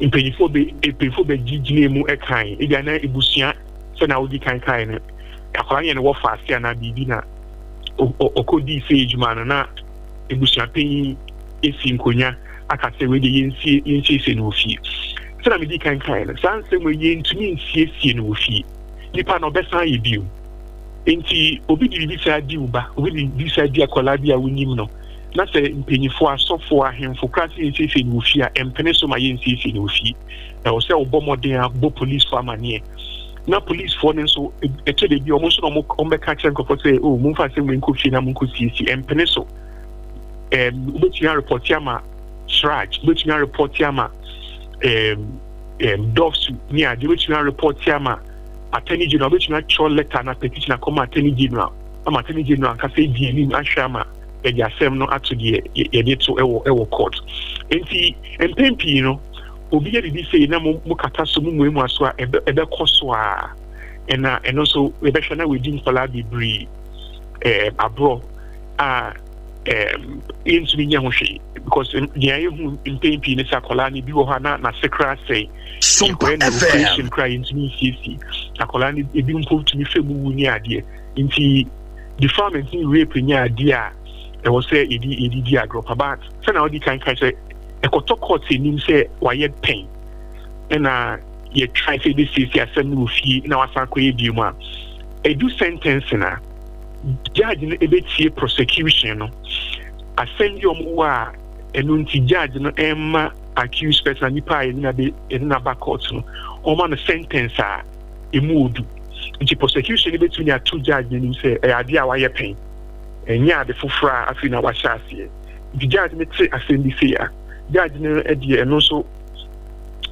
Mpanyinfoɔ bɛ gyina mu ɛkan ebi ana ebusua sɛ na odi kan kan no, akwadaa yɛn no wɔ faase anaa biribi na ɔkɔdii sɛ edwuma no, na ebusua panyin esi nkonnwa aka sɛ wei de yɛnsie, yɛnsiesie no wɔ fie. Sɛ na medi kan kan no, saa nsɛm wei yɛntumi nsiesie no wɔ fie. Nipa na ɔbɛsan yɛ bio. Nti obi de biribi saa di wo ba, obi de biribi saa di akwadaa bi a wonim no, na sɛ mpanyinfoɔ, asɔfoɔ, ahemfo koraa sɛ yɛnsiesie no wɔ fie a, mpene so ma yɛnsiesie no wɔ fie. Ɛwɔ sɛ wobɔ mmɔden a bɔ policefoɔ amanneɛ, na policefoɔ no nso ɛkyɛ de bi ɔmo nso na ɔmo bɛka kyerɛ nkurɔfoɔ sɛ, "O, momfa asɛm wei nkɔ fie na monkɔ siesie." Ɛmpene so. Wobɛtumi arepɔte ama CHRAJ, wobɛtumi arepɔte ama DOVVSU ne adeɛ, wobɛtumi arepɔte ama Attorney General, wobɛtumi atwerɛ letter na petition akɔma Attorney General ama Attorney General ankasa edi anim ahwɛ ama yɛde asɛm no ato deɛ yɛde to ɛwɔ court. Nti mpɛn pii no, obi yɛ biribi sei na mo kata so, mo muamua so a, ɛbɛkɔ so a, ɛna ɛno nso yɛbɛhwɛ na wɔadi nkwadaa bebree aborɔ a yɛntumi nyɛ ho hwee, because deɛ yɛhu mpɛn pii ne sɛ akwadaa no bi wɔ hɔ a na n'ase koraa sɛe, yɛkɔyɛ no operation koraa yɛntumi nsiesie akwadaa no, ebi mpo tumi fɛ mu wu ne adeɛ. Nti defilement ne rape nyɛ adeɛ a ɛwɔ sɛ yɛde di agorɔ pa, but sɛnea wɔde kan kan sɛ ɛkɔtɔ court anim sɛ wayɛ pɛn, ɛna yɛtry sɛ yɛbɛsiesie asɛm no wɔ fie na wasan akɔyɛ bio mu a, ɛdu sentence na judge no ɛbɛtie prosecution no asɛm bi a ɔmo wɔ a, ɛno nti judge no ɛmma accused person, nipa a yɛde n'aba court no, ɔma no sentence a emu odu. Nti prosecution no bɛtumi ato judge n'anim sɛ ɛyɛ adeɛ a wayɛ pɛn, ɛnyɛ ade foforɔ a afei na wahyɛ aseɛ. Nti judge no te asɛm bi sei a, judge no deɛ, ɛno nso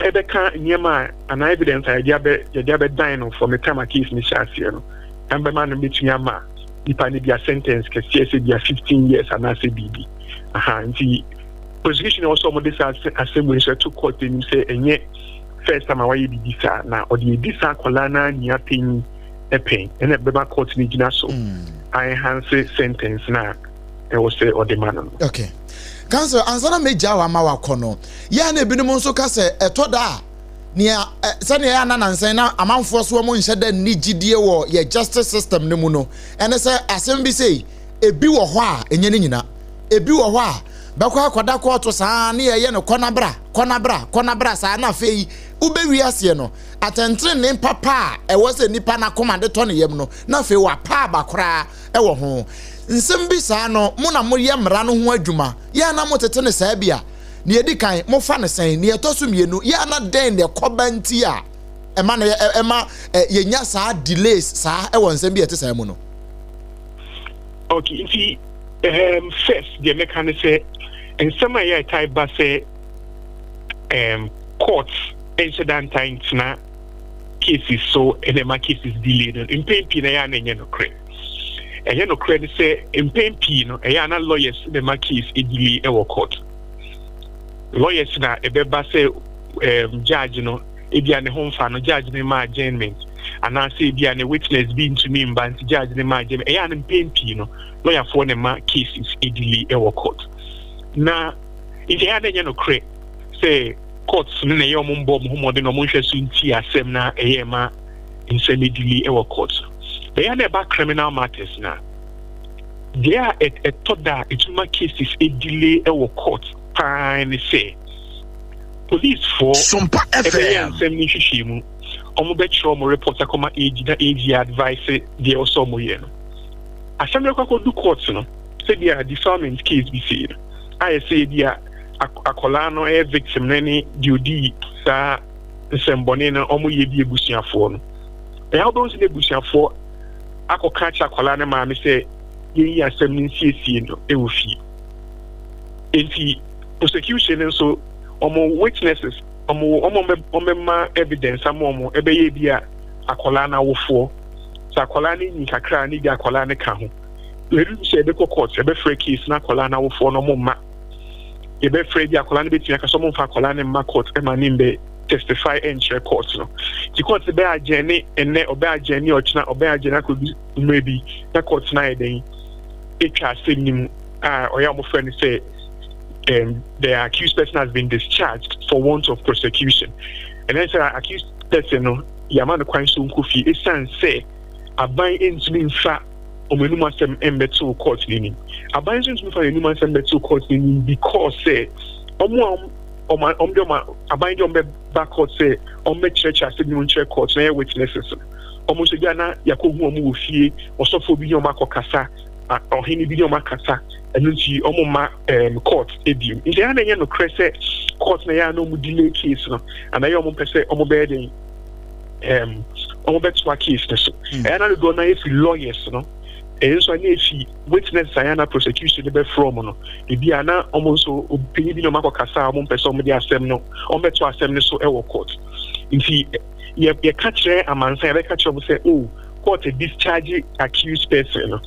ɛbɛka nneɛma a anaa evidence a yɛde abɛdan no from the time a case no hyɛ aseɛ no, ɛbɛma no bɛtumi ama nipa no bi a sentence kɛseɛ sɛ bi a 15 years anaasɛ biribi aha. Nti prosecution a wɔsɛ wɔde saa asɛm wei nso ɛto court anim sɛ ɛnyɛ first time a wayɛ biribi saa na ɔde edi saa akwadaa no nua panyin ɛpɛn, ɛna ɛbɛma court no gyina so enhance sentence na ɛwɔ sɛ ɔde ma no. Okay, counsel, ansa na megya wa ma wakɔ no, yɛa na ebinom nso ka sɛ ɛtɔ da a, nea sɛnea ɛyɛ ananansan na amanfoɔ so wɔn nhyɛ da nni gyidie wɔ yɛ justice system no mu no, ɛne sɛ asɛm bi sei, ebi wɔ hɔ a ɛnyɛ ne nyina, ebi wɔ hɔ a bɛkɔ akɔda kɔɔto saa ne yɛyɛ no kɔ na bra, kɔ na bra, kɔ na bra saa na afei wobɛwie aseɛ no, atɛntenenee papa a ɛwɔ sɛ nipa n'akoma de tɔ ne yam no, na afei wapa aba koraa wɔ ho. Nsɛm bi saa no, mo na moyɛ mmara no ho adwuma, yɛ a na motete no saa bi a, nea ɛdi kan, mofa no sɛn? Nea ɛtɔ so mmienu, yɛ a na dɛn na ɛkɔba nti a ɛma no ɛma yɛnya saa delays saa wɔ nsɛm bi a ɛte saa mu no? Okay, nti um, first deɛ mɛka ne sɛ nsɛm a ɛyɛ ɛtae ba sɛ um, court nhyɛ da ntae ntena cases so ɛna ɛma cases delay no, mpɛn pii na ɛyɛ a na ɛnyɛ nokorɛ. Ɛnyɛ nokorɛ ne sɛ mpɛn pii no ɛyɛ a na lawyers na ɛma case delay ɛwɔ court. Lawyers na ɛbɛba sɛ judge no ebia ne ho mfa no, judge no ma adjournment, anaasɛ ebia ne witness bi ntumi mba nti judge no ma adjournment. Ɛyɛ a no mpɛn pii no lawyerfoɔ na ɛma cases delay ɛwɔ court. Na nti ɛyɛ a na ɛnyɛ nokorɛ sɛ courts no na ɛyɛ ɔmo mbɔ ɔmo ho mmɔden na ɔmo nhwɛ so nti asɛm na ɛyɛ ɛma nsɛm delay ɛwɔ court. Bɛyɛ na ɛba criminal matters na deɛ a ɛtɔ da a ɛtumi ma cases delay ɛwɔ court paa ne sɛ policefoɔ Sompa ɛbɛyɛ FM. nsɛm no nhwehwɛ mu, ɔmo bɛkyerɛ ɔmo report akɔma AG na AG advice deɛ ɔsɛ ɔmo yɛ no. Asɛm no kɔ akɔdu court no, sɛdeɛ defilement case bi sei no ayɛ sɛ ebi a akɔlaa no ɛyɛ victim no ne deɛ odi saa nsɛmbɔne no ɔmo yɛ bi abusuafoɔ no, ɛyɛ wobɛhu sɛ ne abusuafoɔ akɔka kyerɛ akɔlaa no maame sɛ yɛyi asɛm no nsiesie no ɛwɔ fie. Nti prosecution no nso ɔmo witnesses, ɔmo bɛma evidence ama ɔmo ɛbɛyɛ bi a akɔlaa no awofoɔ sɛ akɔlaa no nyi kakra a ne bi akɔlaa no ka ho. Ɛdu sɛ yɛbɛkɔ court, yɛbɛfrɛ case na akɔlaa no awofoɔ no ɔmo mma, yɛbɛfrɛ bi akɔlaa no bɛtumi aka sɛ ɔmo mfa akɔlaa no mma court ɛma ne mbɛ testify ɛnkyerɛ court no. Nti court bɛyɛ adjourn ne ɛnɛ, ɔbɛyɛ adjourn ne ɔkyena, ɔbɛyɛ adjourn akɔdu mmerɛ bi na court no ayɛ dɛn atwa asɛm no mu a ɔyɛ a wɔfrɛ no sɛ the accused person has been discharged for want of prosecution. Ɛnɛ sɛ accused person no yɛama no kwan so nkɔ fie ɛsiane sɛ aban ntumi nfa wɔn anim asɛm mbɛto court n'anim. Aban nso ntumi nfa wɔn anim asɛm mbɛto court n'anim because sɛ wɔn a wɔn de wɔn aban de wɔn bɛba court sɛ wɔn bɛkyerɛkyerɛ asɛm no mu nkyerɛ court na ɛyɛ witnesses no, wɔn nso bi a na yɛakɔhu wɔn wɔ fie, ɔsɔfoɔ bi ne wɔn akɔkasa, ɔhene bi ne wɔn akasa, ɛno nti wɔn mma court ebiem. Nti ɛyɛ na ɛnyɛ nokorɛ sɛ court na ɛyɛ a na wɔn delay case no anaa ɛyɛ wɔn mpɛ sɛ wɔn bɛyɛ den wɔn bɛtoa case no so. Ɛyɛ na dodoɔ na efi lawyers no, ɛyɛ nso ɛna efi witness a ɛyɛ na prosecution de bɛfrɛ wɔn no, ebi a na wɔn nso panyin bi na wɔn akɔkasa a wɔn mpɛ sɛ wɔn de asɛm no wɔn bɛto asɛm no so ɛwɔ court. Nti yɛ yɛka kyerɛ amansan, yɛbɛka kyerɛ wɔn sɛ, oh, court discharge accused person no,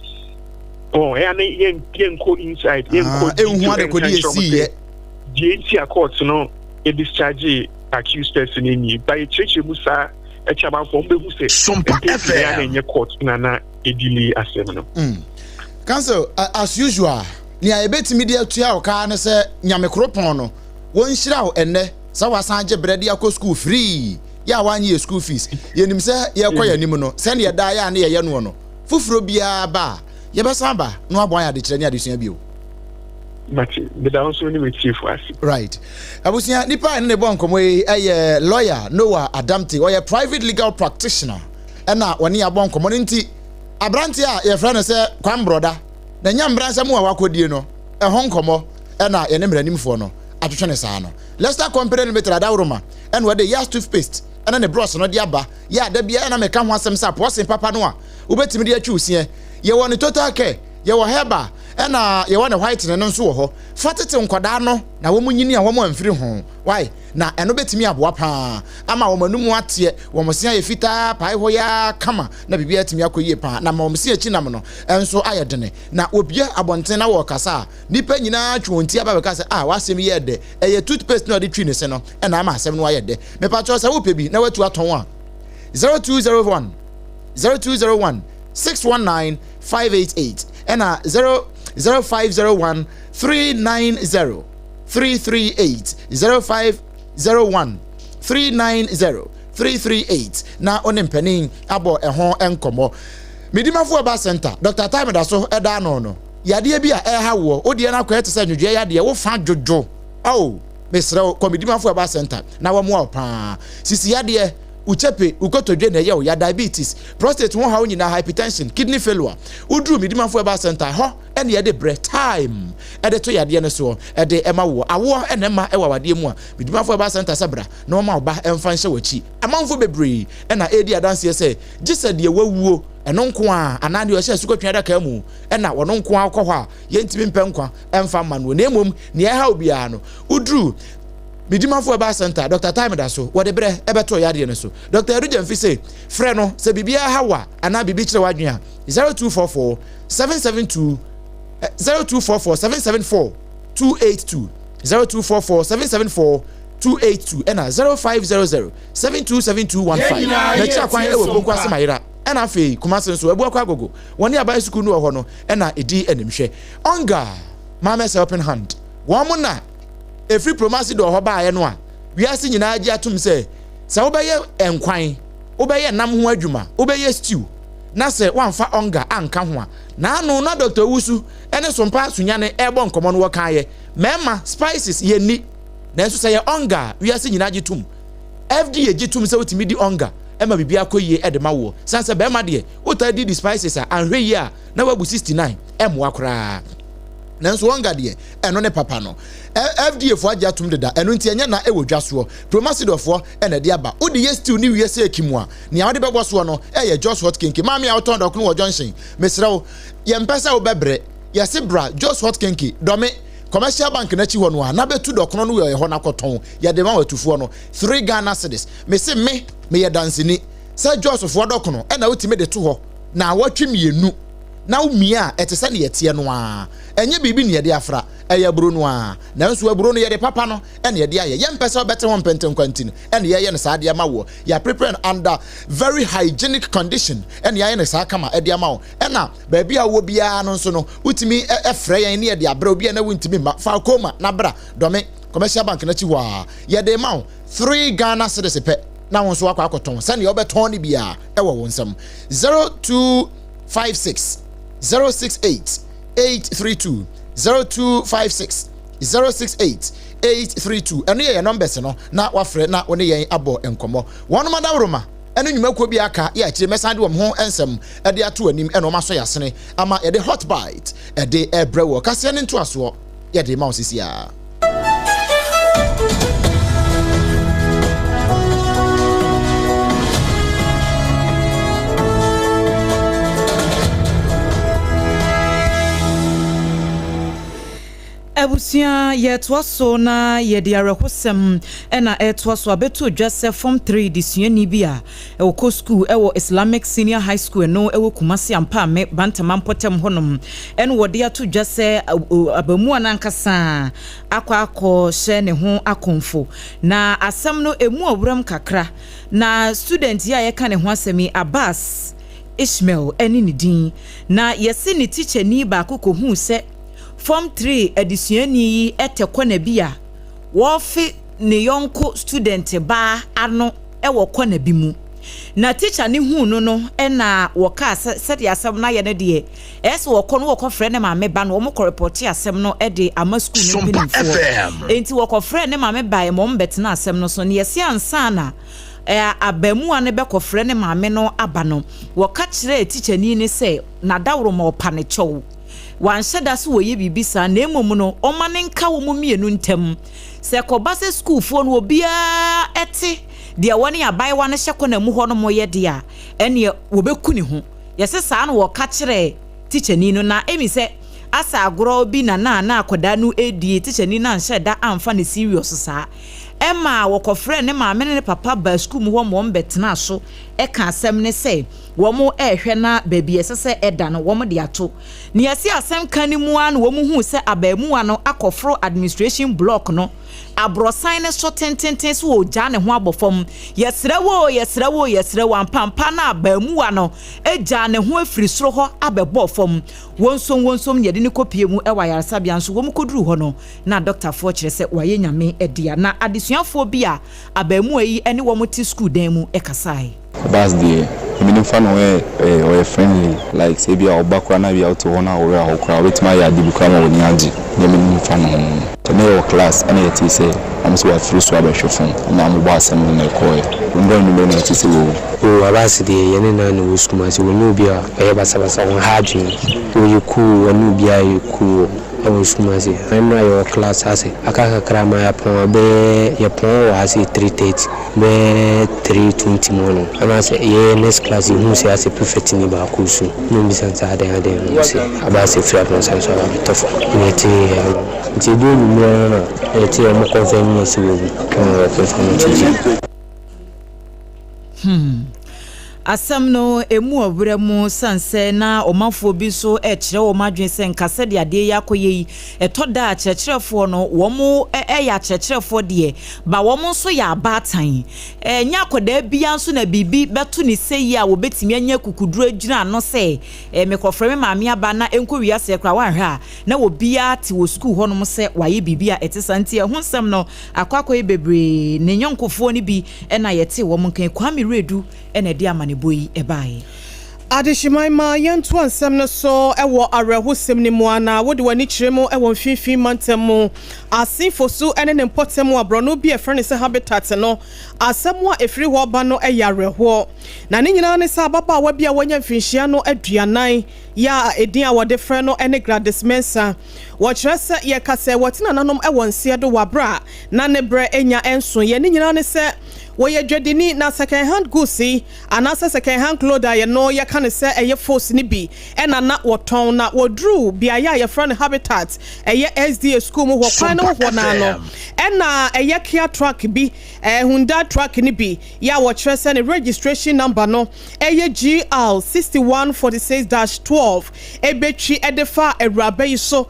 ɔ ɛyɛ na yɛn yɛnkɔ inside, yɛnkɔ ehu adekodi esi yɛ. Deɛ nti a court no discharge accused person nie ba, yɛkyerɛkyerɛ mu saa ɛkyɛ amanfoɔ, wɔn bɛhu sɛ Sompa mpɛn pii na FM. ɛnyɛ court na edelay asɛm no. Counsel, as usual, nea yɛbɛtumi de atua wo kaa ne sɛ Nyame koropɔn no wɔnhyira wo ɛnnɛ sɛ wasan gye berɛ de akɔ school free yɛ a woanyɛ yɛ school fees. Yɛnim sɛ yɛkɔ yɛn anim no, sɛneɛ daa yɛ a ne yɛyɛ noɔ no, foforɔ biara ba a yɛbɛsan ba na waboa yɛ adekyerɛ ne adesua bio. Mate, meda wo nso ne metiefo ase. Right, abusua, nipa a ɛne ne bɔ nkɔmmɔ yi ɛyɛ lawyer Noah Adamte. Ɔyɛ private legal practitioner ɛna wɔne abɔ nkɔmmɔ no. Nti aberante a yɛfrɛ no sɛ Kwamborɔda na nya mmara nsɛm a wakɔdie no ɛho nkɔmmɔ ɛna yɛne mmaranimfoɔ no atwetwe ne saa no. Leicester Company Limited adaworoma ɛna wɔde Yas toothpaste ɛne ne brush no de aba. Yɛ ada biara na meka ho asɛm sɛ apɔɔsen papa no a wobɛtumi de atwi wo seɛ. Yɛwɔ ne total care, yɛwɔ herbal, ɛna yɛwɔ ne whitening no nso wɔ hɔ. Fa tete nkwadaa no na wɔn nyini a wɔn amfiri ho wai, na ɛno bɛtumi aboa paa ama wɔn anum ateɛ, wɔn se ayɛ fitaa pae hɔ yaa kama na biribiara atumi akɔ yie paa, na ma wɔn se akyi nam no nso ayɛ dene, na wɔbia abɔnten na wɔrekasa a nipa nyinaa twe wɔn ti aba bɛka sɛ, "Ah, w'asɛm yi yɛ dɛ." Ɛyɛ toothpaste na ɔde twi ne se no ɛna ama asɛm no ayɛ dɛ. Mepakyɛw, sɛ wopɛ bi na watu atɔn a, 0201 0201 619 588 ɛna 0 0501 390 338, 0501 390 338 na ɔne mpanin abɔ ɛho nkɔmmɔ. Medimafo Ɔba Center, Dr. Time da so ɛda ano no. Yadeɛ bi a ɛreha woɔ, wo deɛ no akɔyɛ te sɛ nwodwoeɛ yadeɛ, wo fa dwodwo. Ao, mesrɛ wo, kɔ Medimafo Herbal Center na wɔmmoa wo paa. Sisi yadeɛ, wo kyepe, wo kotodwe na ɛyɛ wo ya, diabetes, prostate ho haw nyinaa, hypertension, kidney failure. Woduru Medimafo Herbal Center, ɛhɔ na yɛde brɛ, time, de to yadeɛ no soɔ de ma woɔ. Awoɔ na ɛma wɔ awadeɛ mu a, Medimafo Herbal Center sɛ bra na wɔma wo ba mfa nhyɛ w'akyi. Amanfoɔ bebree na ɛredi adanseɛ sɛ gye sɛ deɛ wawuo, ɛno nko ara, anaa deɛ ɔhyɛ asukɔtweaa adaka mu na ɔno nko ara kɔ hɔ a, yɛntumi mpɛ nkwa mfa mma no. Na mmom, nea ɛhaw biara no, woduru Medimafo Herbal Center, Dɔkta Time da so, wɔde berɛ bɛto yadeɛ no so. Dɔkta Adu Gyamfi se, frɛ no sɛ biribiara ha wo a, anaa biribi kyerɛ w'adwene a, 0244 772 0244 774 282, 0244 774 282 ɛna 0500 727215. N'akyi akwan wɔ Bonkwa Ase Mayera. Ɛna afei Kumase nso, Abuakwa Agogo, wɔne aban sukuu no wɔ hɔ no na ɛdi animhwɛ. Onga, Mames Helping Hand, wɔn na ɛfiri Promasidor hɔ baeɛ no a wiase nyinaa gye atom sɛ, sɛ wobɛyɛ nkwan, wobɛyɛ nam ho adwuma, wobɛyɛ stew, na sɛ woamfa Onga anka ho a, naano na Dɔkta Owusu ne Sompa Sunyane rebɔ nkɔmmɔ no wɔkaeɛ, mmarima, spices, yɛnni, nanso sɛ yɛ Onga a, wiase nyinaa gye tom. FDA gye tom sɛ wotumi di onga ma biribi akɔ yie de ma woɔ. Sane sɛ barima deɛ, wotaa di di spices a, anhwɛ yie a na woabu 69, ɛmmoa koraa. Nanso onga deɛ, ɛno ne papa no. FDA foɔ agye atom deda, ɛno nti ɛnyɛ na ɛwɔ dwa soɔ. Promasidor foɔ na ɛde aba. Wode yɛ stew ne wie sɛ kim a, nea wode bɛbɔ soɔ no yɛ Jos Hot Kenke. Maame a wotɔn dɔkono wɔ junction, mesrɛ wo, yɛmpɛ sɛ wobɛbrɛ. Yɛse bra Jos Hot Kenke, Dɔme. Commercial bank no akyi hɔ no a na bɛtu dɔkono no wɔ ɛhɔ na kɔtɔn yɛde ma watufoɔ no 3 Ghana cedis. Mese me meyɛ danseni sɛ Jos foɔ dɔkono ɛna wotumi de to hɔ naawɔtwe mmienu na womia a ɛte sɛ neɛ ɛteɛ no ara. Ɛnyɛ biribi ne yɛde afra, ɛyɛ aburo no ara. Nanso aburo no yɛde papa no ɛna yɛde ayɛ. Yɛmpɛ sɛ wobɛte ho mpentenkwa nti no ɛna yɛyɛ no saa de ama woɔ. Yɛaprepare no under very hygienic condition ɛna yɛayɛ no saa kama de ama wo. Ɛna baabi a wowɔ biara no nso no, wotumi frɛ yɛn ne yɛde abrɛ obi a na wontumi mma. Fa koma na bra Dɔme Commercial Bank no akyi hɔ ara. Yɛde rema wo three Ghana cedis pɛ na wo nso woakɔ akɔtɔn sɛnea wobɛtɔn no biara ɛwɔ wo nsam. 0256 068 832 0256 068 832 ɛno yɛ yɛn numbers no na wafrɛ na wo ne yɛn abɔ nkɔmmɔ. Wɔnom adaworoma. ne nnwumakuo bi a aka yɛ akyire mɛsan de wɔn ho nsɛm de ato anim na wɔn asɔ yɛn asene ama yɛde hot bite de rebrɛ wɔ kaseɛ ne ntoasoɔ yɛde rema wo sisi ara. Abusua, yɛtoa so na yɛde awerɛhosɛm na ɛretoa so abɛto dwa sɛ Form 3 desuani bi a ɔkɔ sukuu wɔ Islamic Senior High School ɛno wɔ Kumasi Ampaame Bantama mpɔtam hɔnom ɛna wɔde ato dwa sɛ abamua no ankasa akɔ akɔhyɛ ne ho akɔmfo. Na asɛm no ɛmu ɔwerɛm kakra na student yi a yɛka ne ho asɛm yi Abbas Ishmael ne ne din na yɛse ne tikyani baako kɔhuu sɛ Form Three adesuani yi tɛ kɔna bi a wɔrefe ne yɔnko student baa ano wɔ kɔna bi mu. Na tikya no huu no no na wɔkaa sɛ sɛdeɛ asɛm no ayɛ no deɛ, ɛyɛ sɛ wɔkɔ no wɔkɔfrɛ ne maame ba no, wɔkɔ repɔte asɛm no de ama sukuu no mpanimfoɔ. Enti wɔkɔfrɛɛ ne maame baeɛ ma wɔbɛtenaa asɛm no so. Na yɛse ansa na abaamuwa no bɛkɔfrɛ ne maame no aba no, wɔka kyerɛɛ tikyani no sɛ n'adaworoma ɔpa ne kyɛw. Wanhyɛ da sɛ ɔyɛ biribi saa, na mmom no, ɔma no nka wɔn mmienu ntam. Sɛ ɛkɔba sɛ sukuufoɔ no obiara te deɛ wɔne abaayewa no hyɛ kɔna mu hɔnom yɛ deɛ a, ɛnneɛ wɔbɛku ne ho. Yɛse saa na wɔka kyerɛɛ tikyani no, na ɛmi sɛ asɛ agorɔ bi na na na akwadaa no redi, tikyani no anhyɛ da amfa no serious saa. Ɛmaa wɔkɔfrɛɛ ne maame ne ne papa baa sukuu mu hɔ ma wɔbɛtenaa so kaa asɛm no sɛ, Wɔrehwɛ na baabi a ɛsɛ sɛ ɛda no, wɔde ato. Nea ɛsi asɛm ka no mu ara na wɔhuu sɛ abaamua no akɔforo administration block no aborɔsan no so tententen sɛ ɔregyaa ne ho abɔ fam. Yɛsrɛ wo oo, yɛsrɛ wo oo, yɛsrɛ wo, ampampa na abaamua no gyaa ne ho afiri soro hɔ abɛbɔɔ fam. Wonsom wonsom na yɛde no kɔpue mu wɔ ayaresabea nso wɔkɔduruu hɔ no, na dɔktafoɔ kyerɛ sɛ wayɛ Nyame dea. Na adesuafoɔ bi a abaamua yi ne wɔn te sukuu dan mu kasae. Bus deɛ menim fa ne ho yɛ ɔyɛ friendly like sɛ ebia ɔba koraa na ebia wote hɔ na wo werɛ ahow koraa ɔbɛtumi ayɛ ade bi koraa ma w'ani agye deɛ menim fa ne ho no no. Na yɛwɔ class ɛna yɛtee sɛ wɔn sɛ wafiri soro abɛhwe fam ɛna wɔn bɔɔ asɛm no na ɛkɔɔɛ. Nwura anwummerɛ na yɛtee sɛ wawu. Oh Abass deɛ yɛne no ara na ɛwɔ sukuu mu ase ɔnyɛ obi a ɔyɛ basabasa ɔnha adwene ɔyɛ cool ɔne obiara yɛ cool wɔ sukuu mu ase ɛnora yɛwɔ class ase aka kakra ma yɛapɔn a bɛyɛ yɛpɔn wɔ ha sei 3:30 Bɛyɛ 3:20 mu hɔ no, ɛna sɛ yɛyɛ next class yɛhuu sɛ asɛ prefect ni baako resu na ɔbisa no sɛ adɛn adɛn na ɔse aba asɛ firi abronsan so aba abɛtɔ fam na yɛtee yɛ ano nti ɛduru anwummerɛ no na yɛtee ɔmo confirm yɛ sɛ wawu na wɔ confirm no to gya. Hmm. Asɛm no, emu ɔwerɛ mu sane sɛ na ɔmanfoɔ bi nso rekyerɛ wɔn adwene sɛ nka sɛdeɛ adeɛ yi akɔyɛ yi, ɛtɔ da a akyerɛkyerɛfoɔ no, wɔn yɛ akyerɛkyerɛfoɔ deɛ, ba wɔn nso yɛ abaatan. Ɛnyɛ akwadaa biara nso na biribi bɛto ne sɛ yi a wɔbɛtumi anya akukuduro agyina ano sɛ, mekɔfrɛ me maame aba na ɛnkɔ wiaseɛ koraa, woanhwɛ a na obiara te wɔ sukuu hɔnom sɛ wayɛ biribi a ɛte saa. Nti ɛho nsɛm no akɔ akɔyɛ bebree. Ne yɔnkofoɔ no bi na yɛtee wɔn nka yi. Kwame Wiredu na ɛde amanebɔ yi baeɛ. Adehyeman ma yɛntoa nsɛm no so wɔ awerɛhosɛm no mu anaa wode w'ani kyerɛ mu wɔ Mfinimfini Mantam mu Asin Fosu ne ne mpɔtam a borɔno bi a yɛfrɛ no sɛ Habitat no asɛm a ɛfiri hɔ ba no yɛ awerɛhoɔ. Na ne nyinaa ne sɛ ababaawa bi a wanya mfirinhyia no aduanan yɛ a edin a wɔde frɛ no ne Gladys Mensah. Wɔkyerɛ sɛ yɛka sɛ wɔte nananom wɔ nseɛ do wɔ aberɛ a na ne berɛ nnya nsoeɛ. Ne nyinaa ne sɛ wɔyɛ dwadini na second hand goods yi anaasɛ second hand clothes a yɛno yɛka no sɛ ɛyɛ fos no bi na na wɔtɔn. Na wɔduruu beaeɛ a yɛfrɛ no Habitat, ɛyɛ SDA sukuu mu hɔ kwan no ho hɔ no ara no ɛna ɛyɛ Kia truck bi, Hyundai truck no bi yɛ a wɔkyerɛ sɛ ne registration number no ɛyɛ GL 6146 dash 12 ɛbɛtwi de faa awuraba yi so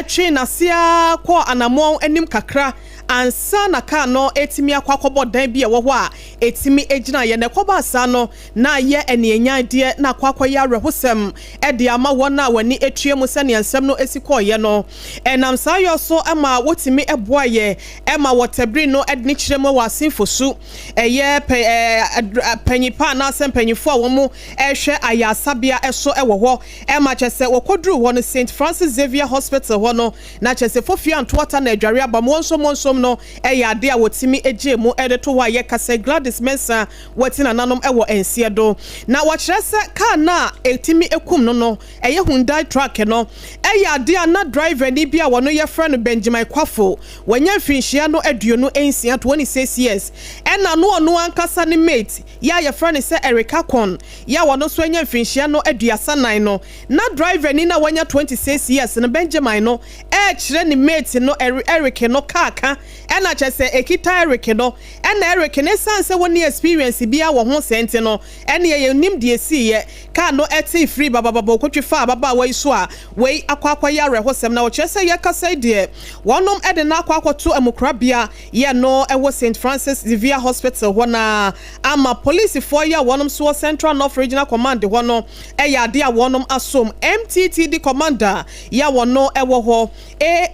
twee n'ase ara kɔɔ anammɔn anim kakra ansa na kaa no retumi akɔ akɔbɔ dan bi a ɛwɔ hɔ a ɛtumi gyinaeɛ. Na ɛkɔbaa saa no, na ayɛ anianyan deɛ na akɔ akɔyɛ awerɛhosɛm de ama wɔn a wɔn ani atua mu sɛnea nsɛm no si kɔeɛ no. Ɛnam saa yɔ so ma wɔtumi boaeɛ ma wɔtabiri no de ne kyerɛ mu wɔ asenfo su. Ɛyɛ pɛ panyin pa anaasɛ mpanyinfoɔ a wɔn rehwɛ ayaresabea so wɔ hɔ ma kyerɛ sɛ wɔkɔduruu hɔ no Saint Francis Xavier Hospital hɔ no na kyerɛ sɛ fofie antoata na adware aba mu wɔnsom wɔnsom no yɛ adeɛ a wɔtumi gyee mu de to hɔ a yɛka sɛ Gladys Mensah wati nananom wɔ nseɛ do na wɔkyerɛ sɛ kaa no a ɛtumi kum no no ɛyɛ Hyundai truck no yɛ adeɛ a na driver ni bi a wɔno yɛfrɛ no Benjamin Kwafo wanya mfinhyia no 26, 26 years, ɛna no ɔno ankasa ne mate yɛ a yɛfrɛ no sɛ Eric Akon yɛ a ɔno nso anya mfinhyia no 34 no, na driver ni no a wanya 26 years no Benjamin no ɛrekyerɛ ne mate no Eric no car ka ɛna kyerɛ sɛ ɛkita Eric no ɛna Eric no ɛsiane sɛ wɔnni experience biara wɔ ho sɛɛ nti no ɛneɛ yɛnnim deɛ ɛsiiɛ car no tee firii babababa ɔkɔtwi faa ababaawa yi so a wei akɔ akɔyɛ awerɛhosɛm na wɔkyerɛ sɛ yɛkasa yi deɛ wɔnom de no akɔ akɔto amukorabea yɛ no wɔ Saint Francis Xavier Hospital hɔ na ama polisifoɔ yi a wɔnom nso wɔ Central North Regional Command hɔ no yɛ adeɛ a wɔnom asom MTTD Commander yi a wɔno wɔ hɔ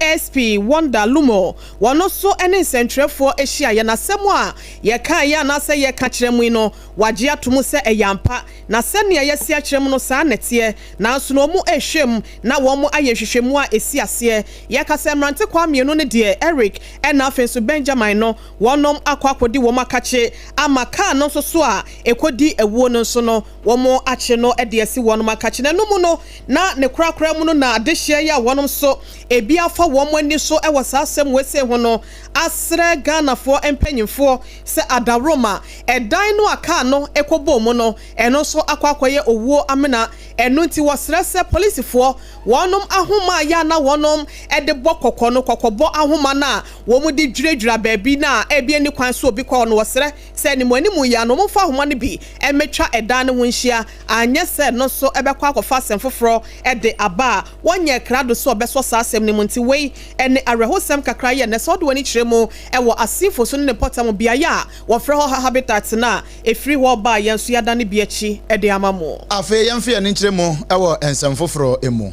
ASP Wonder Lumo wɔno nso ne nsɛntwerɛfoɔ hyiaeɛ na asɛm a yɛkaeɛ anaasɛ yɛka kyerɛ mo yi no wɔagye ato mu sɛ ɛyɛ ampa na sɛnea yɛasi akyerɛ mu no saa na ɛteɛ nanso no wɔn rehwɛ mu na wɔn ayɛ nhwehwɛmu a ɛsi aseɛ. Yɛka sɛ mmerantekwaa mmienu no deɛ Eric ɛna afei nso Benjamin no wɔnom akɔ akɔdi wɔn akakye ama kaa no nso so a ɛkɔdi awuo no nso no wɔn akye no de asi wɔnom akakye. Na ɛno mu no na ne korakora mu no na adehyeɛ yi a wɔnom nso ebi afa wɔn ani so wɔ saa asɛm wei sei ho no asrɛ Ghanafoɔ mpanyinfoɔ sɛ adaworoma ɛdan no a kaa no kɔbɔɔ mu no ɛno nso akɔ akɔyɛ owuo amena. Ɛno nti wɔsrɛ sɛ polisifoɔ wɔnom ahoma a yɛ a na wɔnom de bɔ kɔkɔ no, kɔkɔbɔ ahoma no a wɔn de dwiradwira baabi no a ebi nni kwan sɛ obi kɔ hɔ no, wɔsrɛ sɛ animuanimu yi ara no wɔmfa ahoma no bi mmɛtwa ɛdan no ho nhyia, anyɛ sɛ ɛno nso bɛkɔ akɔfa asɛm foforɔ de aba a wɔnyɛɛ krado sɛ wɔbɛsɔ saa asɛm no mu. Nti wei ne awerɛhosɛm kakra yi a ɛnnɛ sɛ wode w'ani kyerɛ mu wɔ Asinfo so ne ne mpɔtam beaeɛ a wɔfrɛ hɔ Habitat no a, Ɛfiri hɔ ba a, yɛn nso yɛadane bi akyi de ama mo. Afei yɛmfa yɛn ani nkyerɛ mu wɔ nsɛm foforɔ mu.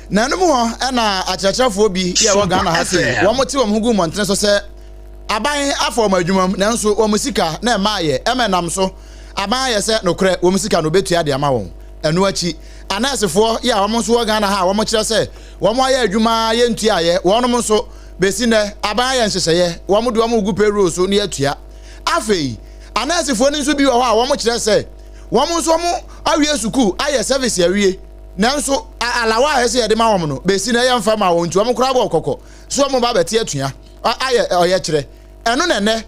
Na ɛno mu hɔ na akyerɛkyerɛfoɔ bi yɛ wɔ Ghana ha sei, wɔn te wɔn ho gu mmɔntene so sɛ aban afa wɔn adwuma mu nanso wɔn sika na ɛmaayɛ ɛma ɛnam so. Aban ayɛ sɛ nokorɛ wɔn sika no wɔbɛtua de ama wɔn. Ɛno akyi, anɛɛsefoɔ yi a wɔn nso wɔ Ghana ha a wɔkyerɛ sɛ wɔn ayɛ adwuma ara yɛntuaeɛ, wɔnom nso, bɛsi nnɛ, aban ayɛ nhyehyɛeɛ, wɔn de wɔn regu payroll so na yɛatua. Afei, anɛɛsefoɔ no nso bi wɔ hɔ a wɔkyerɛ sɛ wɔn nso wɔn awie sukuu ayɛ service awie, nanso alawa a ɛsɛ yɛde ma wɔn no, bɛsi nnɛ yɛmfa mmaa wɔn nti wɔn koraa bɔɔ kɔkɔ sɛ wɔn ba abɛte atua ayɛ ɔyɛkyerɛ. Ɛno na ɛnnɛ,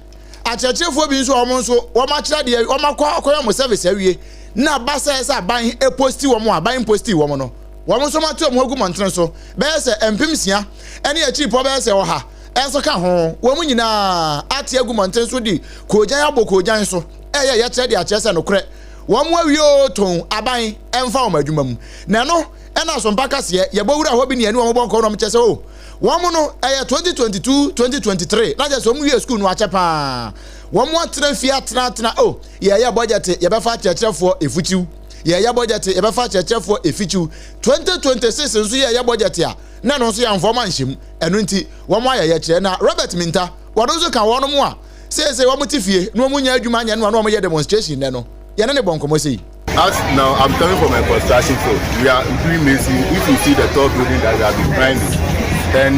akyerɛkyerɛfoɔ bi nso a wɔn nso wɔn akyerɛ adeɛ, wɔn akɔ akɔyɛ wɔn service awie, na aba sɛ sɛ aban posti wɔn a aban mposti wɔn no, wɔn nso wɔate wɔn ho agu mmɔntene so bɛyɛ sɛ 6000 ne akyiripɔ bɛyɛ sɛ 100 nso ka ho. Wɔn nyinaa ate agu mmɔntene so de koogyan abɔ koogyan so ɛyɛ yɛkyerɛ de akyerɛ sɛ nokorɛ wɔn awie oo tɔn aban mfa wɔn adwuma mu. Na ɛno ɛna asompa kaseɛ yɛbɔ wura hɔ bi ne yɛne wɔn bɔ nkɔmmɔ na wɔn kyerɛ sɛ o Wɔn no, ɛyɛ 2022, 2023, na kyerɛ sɛ wɔn wie sukuu no akyɛ paa. Wɔn atena fie atena atena, oh, yɛyɛ bɔgyɛte, yɛbɛfa akyerɛkyerɛfoɔ efikyiw. Yɛyɛ bɔgyɛte, yɛbɛfa akyerɛkyerɛfoɔ efikyiw. 2026 nso yɛyɛ bɔgyɛte a, na ɛno nso yɛamfa wɔn anhyɛ mu. Ɛno nti, wɔn ayɛ yɛkyerɛ. Na Robert Minta, wɔn nso ka wɔn a seesei wɔn te fie na wɔn nyɛ adwuma nyɛ no a na wɔyɛ demonstration nnɛ no, yɛne ne bɔ nkɔmmɔ sei. As now, I'm coming from a construction field. We are doing mason. If you see the tall building that we have been climbing, then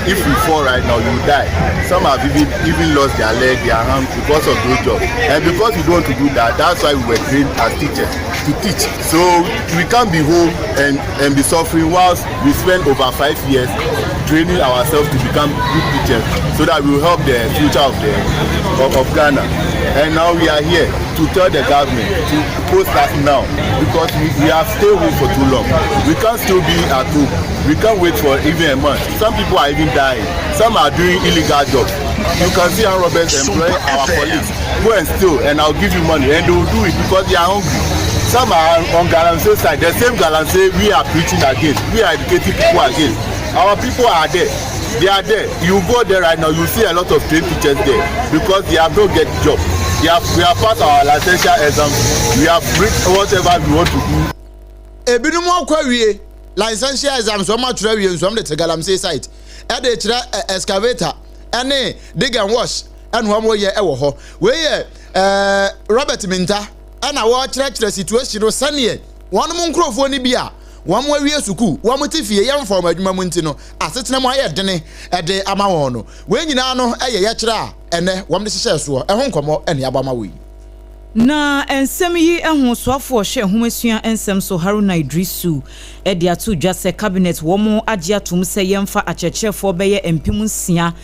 if you fall right now, you die. Some have even even lost their leg, their hand because of those jobs. And because we don't want to do that, that's why we were trained as teachers to teach. So we can't be home and, and be suffering whilst we spend over five years training ourselves to become good teachers so that we will help the future of the of, of Ghana. And now we are here to tell the government to post us now because we, we have stayed home for too long. We can't still be at home. We can't wait for even a month. Some people are even dying. Some are doing illegal jobs. You can see how robbers employ our colleagues. Go and steal and I'll give you money. And they will do it because they are hungry. Some are on Galamsey side. The same Galamsey we are preaching against. We are educating people against. Our people are there. They are there. You go there right now, you see a lot of trained teachers there because they have no get job. They have, we have passed our licentiate exam. We have reached whatever we want to do. Ebinom akɔ awie licentiate exams wɔn atwerɛ awie nso wɔn de te galamsey site ɛde kyerɛ excavator ɛne dig and wash ɛna wɔn yɛ ɛwɔ hɔ. Wei yɛ ɛɛ Robert Minta ɛna wɔrekyerɛkyerɛ situation no sɛneɛ wɔn nkurɔfoɔ no bi a wɔn awie sukuu wɔn te fie yɛmfa wɔn adwuma mu nti no asetena mu ayɛ dene ɛde ama wɔn no. Wei nyinaa no ɛyɛ yɛkyerɛ a ɛnnɛ wɔde hyehyɛɛ soɔ, ɛho nkɔmmɔ ne abɔ ama wo yi. Na nsɛm yi ho soafoɔ ɔhwɛ nhomasua nsɛm so Haruna Iddrisu de ato dwa sɛ cabinet wɔn agye atom sɛ yɛmfa akyerɛkyerɛfoɔ bɛyɛ 6000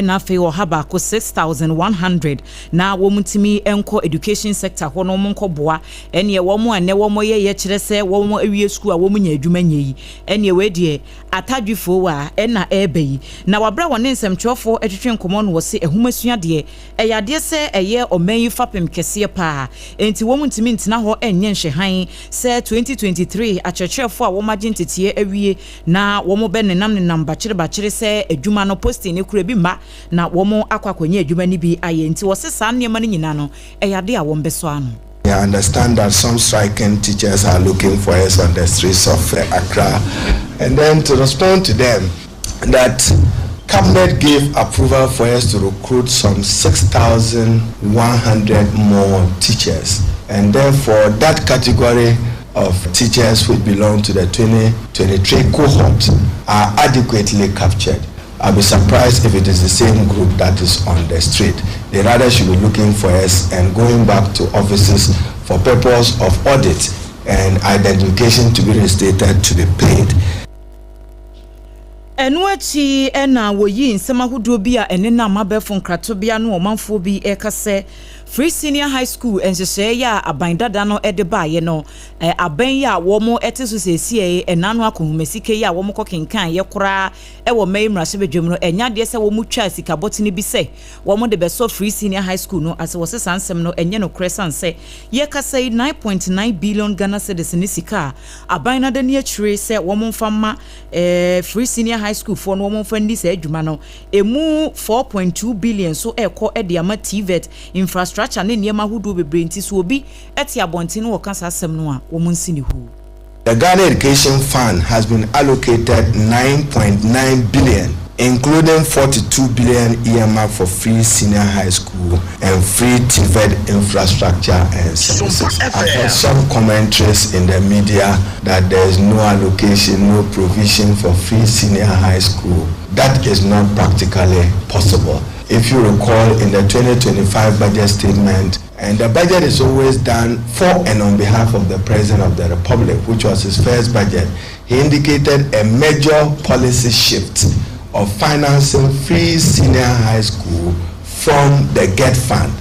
na afei 101, 6100, na wɔn ntumi nkɔ education sector hɔ na wɔn nkɔboa ɛneɛ wɔn a ɛnɛ wɔn yɛ yɛkyerɛ sɛ wɔn awie sukuu a wɔn nya adwuma nyɛ yi ɛneɛ wei deɛ Atadwefo a ɛna ɛreba yi na wɔabrɛ wɔne nsɛmtwerɛfoɔ retwetwe nkɔmmɔ no wɔse nhomasua deɛ ɛyɛ adeɛ sɛ ɛyɛ ɔman yi fapem kɛseɛ paa enti wɔn ntumi ntena hɔ nyɛ nhwɛhan sɛ 2023 akyerɛkyerɛfoɔ a wɔn agye nteteɛ awie na wɔn bɛ nenam nenam bakyere bakyere sɛ adwuma no posting no kura bi mma na wɔn akɔ akɔnya adwuma no bi ayɛ nti wɔse saa nneɛma no nyinaa no ɛyɛ adeɛ a wɔn bɛsɔ ano. I understand that some striking teachers are looking for us on the streets of eh, Accra. And then to respond to them that Cabinet gave approval for us to recruit some 6,100 more teachers. And therefore, that category of teachers who belong to the 2023 cohort are adequately captured. I'll be surprised if it is the same group that is on the street. They rather should be looking for us and going back to offices for purpose of audit and identification to be restated to be paid. Ɛno akyi na wɔyii nsɛm ahodoɔ bi a ɛnenam abɛɛfo nkratobea no ɔmanfoɔ bi reka sɛ Free Senior High School nhyehyɛeɛ yi a aban dada no de baeɛ no, aban yi a wɔte so seesei yi, ɛna ano akɔnhomasika yi a wɔkɔ kenkaneeɛ koraa wɔ mma yi mmarahyɛbadwam no, ɛnyɛ adeɛ sɛ wɔtwaa sika bɔtene bi sɛ wɔde bɛsɔ Free Senior High School no ase. Wɔse saa nsɛm no ɛnyɛ nokorɛ ɛsiane sɛ yɛrekasa yi 9.9 billion Ghana cedis ne sika a aban no ada ni akyire sɛ wɔmfa mma Free Senior High School foɔ no wɔmfa nni saa adwuma no. Ɛmu 4.2 billion nso rekɔ de ama TVET, infrastructure ne nneɛma ahodoɔ bebree nti sɛ obi te abɔnten na ɔka saa asɛm no a wɔnsi ne huu. The Ghana Education Fund has been allocated 9.9 billion. Including 42 billion earmarked for free senior high school and free TVET infrastructure and services. I've heard some commentaries in the media that there is no allocation, no provision for free senior high school. That is not practically possible. If you recall in the 2025 budget statement, and the budget is always done for and on behalf of the President of the Republic, which was his first budget, he indicated a major policy shift of financing free senior high school from the GETFund.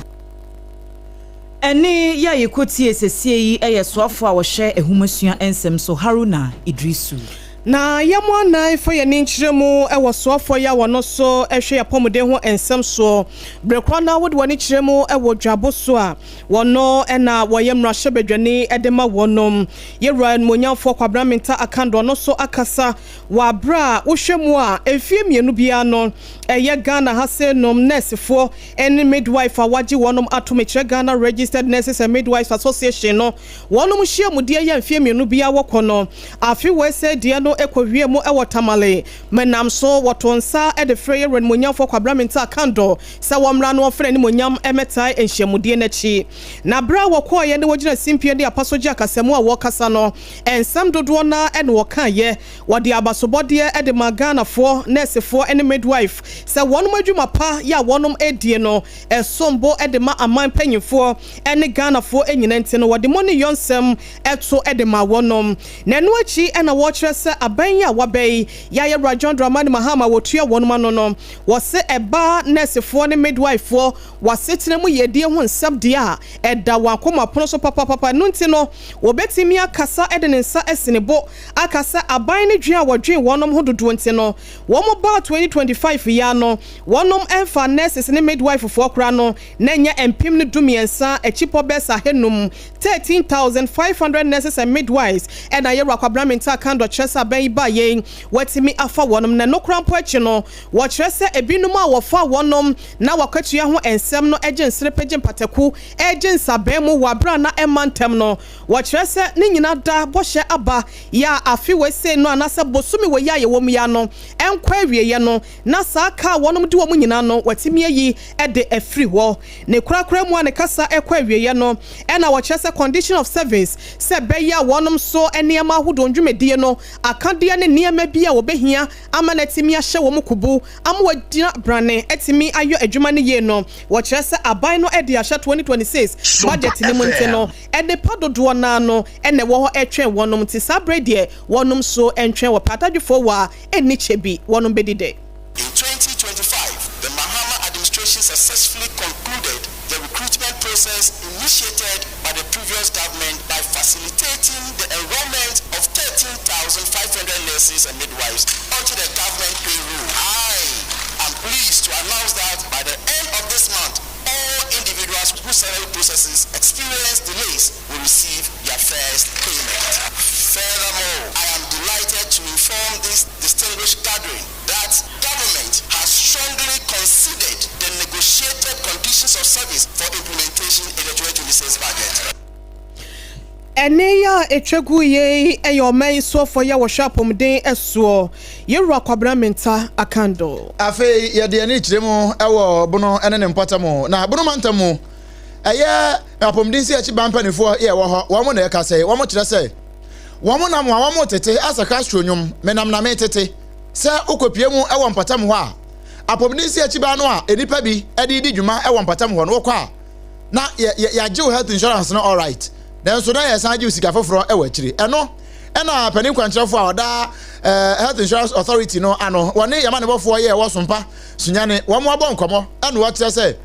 Ɛnne yi a yɛkɔtiee sesie yi yɛ soafoɔ a ɔhwɛ nhomasua nsɛm so, Haruna Iddrisu. Na yɛn anan fa yɛn ani nkyerɛ mu wɔ soafoɔ yi a wɔno so hwɛ yɛn apɔmuden ho nsɛm soɔ. Berɛ korɔ no ara wode w'ani kyerɛ mu wɔ dwabo so a, wɔno na wɔyɛ mmarahyɛbadwani de ma wɔnom. Yɛwura Animuonyamfoɔ Kwabena Mintah Akandoh ɔno nso akasa wɔ aberɛ a wohwɛ mu a mfeɛ mmienu biara no ɛyɛ Ghana ha sei nom nɛɛsefoɔ ne midwife a wɔagye wɔnom atom kyerɛ Ghana Registered Nurses and Midwives Association no wɔnom nhyiamudeɛ yɛ mfeɛ mmienu biara wɔkɔ no afe wei sɛ deɛ no kɔwie mu wɔ Tamale menam so wɔto nsa de frɛ yɛn Wura Kwabena Mintah Akandoh sɛ wɔmmra na wɔmfa n'animuonyam mmɛtae nhyiamudeɛ no akyi. Na berɛ a wɔkɔeɛ na wɔgyina simpie ne apa so gye akasamu a wɔrekasa no, nsɛm dodoɔ no ara na wɔkaeɛ. Wɔde abasobɔdeɛ de maa Ghanafoɔ, nɛɛsefoɔ ne midwife sɛ wɔnom adwuma pa yɛ a wɔnom redie no som bo de ma aman mpanyinfoɔ ne Ghanafoɔ nyina nti no wɔde mo ne yɔ nsɛm to de maa wɔnom. Na ɛno akyi na wɔrekyerɛ sɛ aban yi a waba yi yɛ a Yɛwura John Dramani Mahama wɔtua wɔnom ano no wɔse ɛba nɛɛsefoɔ ne midwifefoɔ w'asetena mu yiedie ho nsɛm deɛ a ɛda wɔn akoma pono so papapapa ɛno nti no wɔbɛtumi akasa de ne nsa asi ne bo aka sɛ aban no dwen a wɔdwen wɔnom ho dodoɔ nti no wɔn baa 2025 yi ara no wɔnom mfaa nurses ne midwife foɔ koraa no na ɛnyɛ mpem no dumiɛnsa akyipɔ bɛs ahanum, 13,500 nurses and midwives, ɛna Yɛwura Kwabena Mintah Kandor kyerɛ sɛ aban yi baa yei wɔatumi afa wɔnom na ɛno koraa mpo akyi no wɔkyerɛ sɛ ebinom a wɔfaa wɔnom na w'akatua ho nsɛm no gye nserepe gye mpataku gye nsabɛn mu wɔ aberɛ a na ɛmma ntɛm no Wɔkyerɛ sɛ ne nyina da bɔhyɛ aba yɛ a afe wei sei no anaasɛ bosome wei a yɛwɔ mu yi ano nkɔ awieɛ no na saa ka a wɔnom de wɔn nyina no wɔatumi ayi de afiri hɔ. Ne korakora mu a ne kasa rekɔ awieɛ no ɛna wɔkyerɛ sɛ condition of service sɛ ɛbɛyɛ a wɔnom so nneɛma ahodoɔ ndwumadie no akadeɛ ne nneɛma bi a wɔbɛhia ama no atumi ahyɛ wɔn kubu ama wɔagyina brane atumi ayɔ adwuma no yie no wɔkyerɛ sɛ aban no de ahyɛ 2026 budget no mu nti no Nnepa dodoɔ no ara no na ɛwɔ hɔ retwɛn wɔnom, nti saa berɛ yi deɛ wɔnom nso ntwɛn wɔ Paatadwofoɔ wɔ a ɛnni kyɛ bi wɔnom bɛdi dɛ. In 2025, the Mahama administration successfully concluded the recruitment process initiated by the previous government by facilitating the enrollment of 13,500 nurses and midwives onto the government payroll. I am pleased to announce that by the end of this month, all individuals whose salary processes experience delays will receive their first payment. Furthermore, I am delighted to inform this distinguished gathering that government has strongly considered the negotiated conditions of service for implementation in the 2026 budget. Ɛnne yi a ɛtwa guiɛ yi yɛ ɔman yi soɔfoɔ yi a wɔhwɛ apɔmuden soɔ, Yɛwura Kwabena Mintah Akandoh. Afei yɛde yɛn ani rekyerɛ mu wɔ Bono ne ne mpɔtam. Na Bono mantam mu, ɛyɛ apɔmuden si akyi ban mpanimfoɔ yɛ ɛwɔ hɔ, wɔn na ɛkasa yi. Wɔn kyerɛ sɛ wɔn nam a wɔn tete asɛ Castro nnwom, menam na metete. Sɛ wokɔpie mu wɔ mpɔtam hɔ a, apɔmuden si akyi ban no a nnipa bi de redi dwuma wɔ mpɔtam hɔ no, wokɔ a na yɛagye wo health insurance no alright, nanso na yɛsan gye wo sika foforɔ wɔ akyire. Ɛno ɛna panin kwankyerɛfoɔ a ɔda eh, Health Insurance Authority no ano, wɔne yɛn amanebɔfoɔ yɛ ɛwɔ Sompa Sunyane, wɔn abɔ nkɔmmɔ ɛna wɔkyerɛ sɛ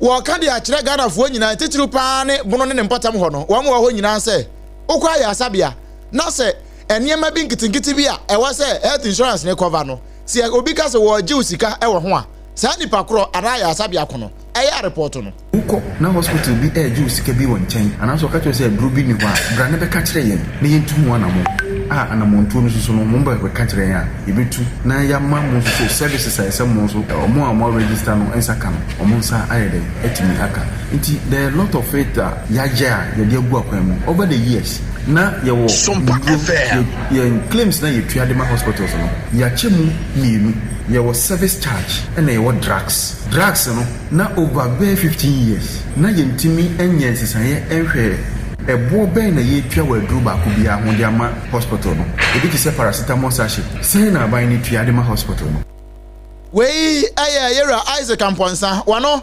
wɔka de akyerɛ Ghanafoɔ nyinaa, titiriw paa ne Bono ne ne mpɔtam hɔ no, wɔn wɔ hɔ nyinaa sɛ wokɔ ayaresabea na sɛ nneɛma bi nketenkete bi a ɛwɔ sɛ health insurance ne cover no, sɛ obi ka sɛ wɔregye wo sika wɔ ho a, saa nipa korɔ anaa ayaresabea ko no, ɛyɛ arepɔɔto no. Wokɔ na hospital bi regye wo sika bi wɔ nkyɛn anaasɛ wɔka kyerɛ wo sɛ aduro bi nni hɔ a, bra na bɛka kyerɛ yɛn na yɛntu ho anammɔn. A Anammɔntuo no nso so no, mobɛka kyerɛ yɛn a, yɛbɛtu na yɛama mo nso so services a ɛsɛ mo nso, wɔn a wɔaregister no nsa ka no, wɔn nsa ayɛ dɛn atumi aka. Nti there are a lot of it a yɛayɛ a yɛde agu akwan mu over the years. Na yɛwɔ nnuro, yɛ yɛn claims no a yɛtua de ma hospitals no, yɛakyɛ mu mmienu. Yɛwɔ service charge ɛna yɛwɔ drugs. Drugs no, na over bɛyɛ 15 years, na yɛntumi nyɛɛ nsesaeɛ nhwɛɛ ɛboɔ bɛn na yɛretua wɔ aduro baako biara ho de ama hospital no. Ebi te sɛ paracetamol sachet, sɛn na aban no tua de ma hospital no? Wei yɛ Yɛwura Isaac Amponsah, wɔno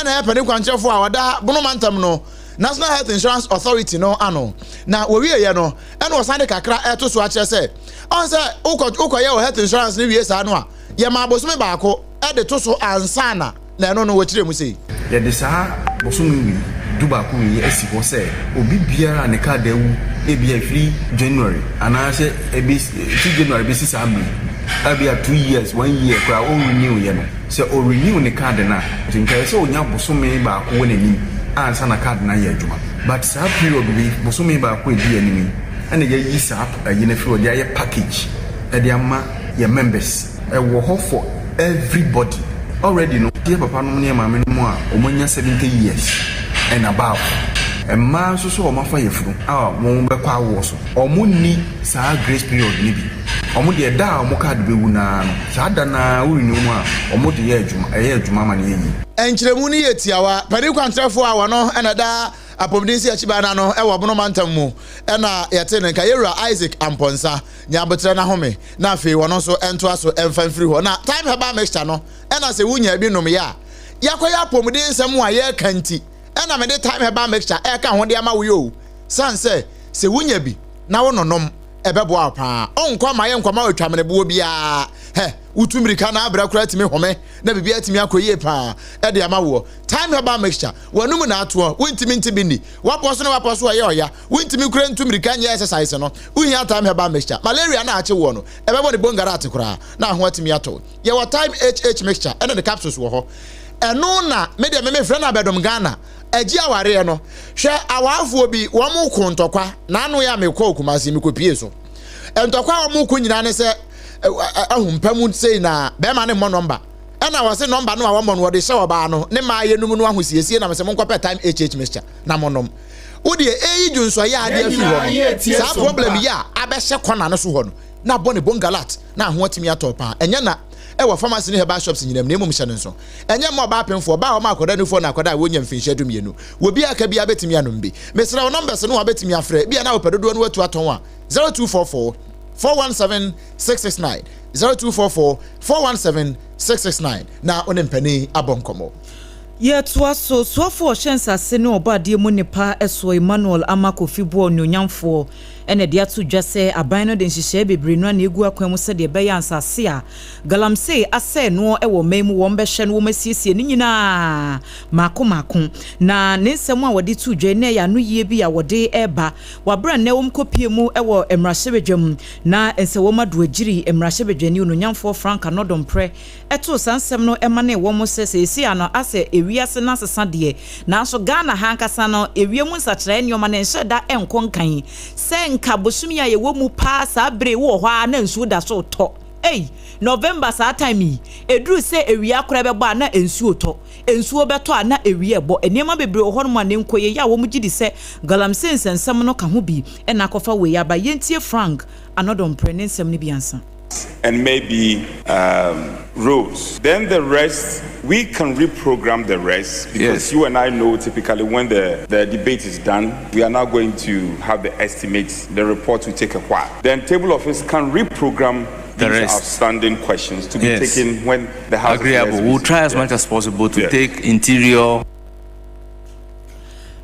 na ɛyɛ panin kwankyerɛfoɔ a ɔda Bono mantam no National Health Insurance Authority no ano. Na wɔwieɛ no ɛna ɔsan de kakra ɛto so akyerɛ sɛ ɔn sɛ wokɔ wokɔyɛ wɔ health insurance no wie saa no a yɛma bosome baako de to so ansa na na ɛno no wɔkyerɛ mu sei. Yɛde saa bosome wei dubaako wei asi hɔ sɛ obi biara a ne card awu ebia ɛfiri January anaasɛ ɛbɛsi ɛfiri January bɛsi saa mmerɛ yi ebia 2 years, 1 year koraa ɔn renew yɛ no, sɛ ɔ renew ne card no a, nti nka ɛsɛ sɛ ɔnya bosome baako wɔ n'anim ansa na card no ayɛ adwuma, but saa period wei, bosome baako a ɛdi anim yi, ɛna yɛayi saa ayi no afiri hɔ de ayɛ package ɛde ama yɛn members. Ɛwɔ hɔ for everybody already no, yɛ papa nom ne yɛ maame nom a wɔn anya 70 years and above, mmaa nso so a wɔn afa yafunu a wɔn bɛkɔ awoɔ so, wɔn nni saa grace period no bi. Wɔn deɛ, da a wɔn card bɛwu no ara no, saa da no ara wo renew mu a, wɔn de yɛ adwuma, ɛyɛ adwuma ma no yɛ yie. Nkyerɛmu no yɛ tiawa. Panin kwankyerɛfoɔ a wɔno na ɛda apɔmuden si akyi baa no ano wɔ Bono mantam mu na yɛtee no nka, Yɛwura Isaac Amponsah. Nya aboterɛ na home, na afei wɔno nso ntoa so mfa mfiri hɔ. Na Thyme Herbal Mixture no na sɛ wonya bi nom yɛ a, yɛakɔyɛ apɔmuden nsɛm a yɛreka nti na mede Thyme Herbal Mixture ɛreka ho de ama wo yi o. Sane sɛ, sɛ wonya bi na wononom, ɛbɛboa wo paa. Ɔnkɔ ma yɛnkɔma wo atwameneboɔ biara. Hɛ, wotu mmirika na abrɛ koraa tumi home na biribiara atumi akɔ yie paa de ama woɔ. Thyme Herbal Mixture, w'anum na atoɔ, wontumi nte bi nni. W'apɔ so ne w'apɔ so ɛyɛ ɔya, wontumi kura ntu mmirika nyɛ exercise no, wohia Thyme Herbal Mixture. Malaria no a akye woɔ no, ɛbɛbɔ ne bongarate koraa na aho atumi atɔ wo. Yɛwɔ Thyme HH Mixture ɛne ne capsules wɔ hɔ. Ɛno na me deɛ me mefrɛ no abɛdom Ghana. Agyi awareɛ no, hwɛ awaafoɔ bi wɔn ko ntɔkwa, n'ano yɛ a mekɔɔ Kumasi mekɔpie so. Ntɔkwa a wɔn ko nyinaa ne sɛ ahu mpa mu sei na bɛrima no mmɔ nɔmba. Ɛna wɔse nɔmba no a wɔmmɔ no wɔde hyɛ ɔbaa no ne mmaa yɛnum no ahosiesie na mesɛ monkɔpɛ Thyme HH Mixture na monom. Wo deɛ eyi dwonsɔeɛ a ade afiri hɔ no, saa problem yi a abɛhyɛ kɔna no so hɔ no, na abɔ ne bongalat na aho atumi atɔ paa. Ɛnyɛ na ɛwɔ pharmacy ne herbal shops nyinaa mu, na mmom hyɛ no nso. Ɛnyɛ mma ɔbaa apemfoɔ, ɔbaa a ɔma akwadaa nufoɔ na akwadaa a wɔnnya mfinhyia 12. Wɔ biara ka biara bɛtumi anom bi. Mesrɛ wo numbers no a wobɛtumi afrɛ, ebia na wopɛ dodoɔ no watu atɔn a, 0244 417 669, 0244 417 669 na wo ne mpanin abɔ nkɔmmɔ. Yɛtoa so, Soafoɔ a ɔhyɛ nsase ne ɔbɔadeɛ mu nnepa soɔ Emmanuel Armah Kofi Boɔ Onuonyamfoɔ na ɛde ato dwa sɛ aban no de nhyehyɛeɛ bebree no ana ɛgu akwan mu sɛdeɛ ɛbɛyɛ a nsase a galamsey asɛe noɔ wɔ ɔman mu wɔn bɛhwɛ no wɔn asiesie ne nyinaa maako maako. Na ne nsɛm a wɔde too dwa yi na ɛyɛ anoyie bi a wɔde reba wɔ aberɛ a nnɛ wɔn kɔpie mu wɔ mmarahyɛbadwam na Nsɛwɔm Adoagyiri mmarahyɛbadwani Onuonyamfoɔ Frank Anɔdomprɛ too saa nsɛm no manee wɔn sɛ seesei ano asɛ ewiase no asesa deɛ, nanso Ghana ha ankasa no ewiem nsakyeraɛ nneɛma no nhyɛ da nkɔ nkan. Sɛ nka bosome a yɛwɔ mu paa saa bere yi wowɔ hɔ ara na nsuo da so retɔ. Ei! November saa time yi, ɛduru sɛ awia koraa bɛbɔ a na nsuo retɔ. Nsuo bɛtɔ a na awia rebɔ. Nneɛma bebree wɔ hɔnom a na ɛnkɔ yie a wɔgye di sɛ galamsey nsɛnsɛm no ka ho bi na akɔfa wei aba. Yɛntie Frank Anɔdɔmprɛ ne nsɛm no bi ansa. And maybe roads. Then the rest, we can reprogram the rest because you and I know typically when the the debate is done, we are now going to have the estimates, the report will take a while. Then table office can reprogram The these rest. Outstanding questions to be taken when the House is Agreeable. less We'll busy. try as Yeah. much as possible to Yeah. take interior.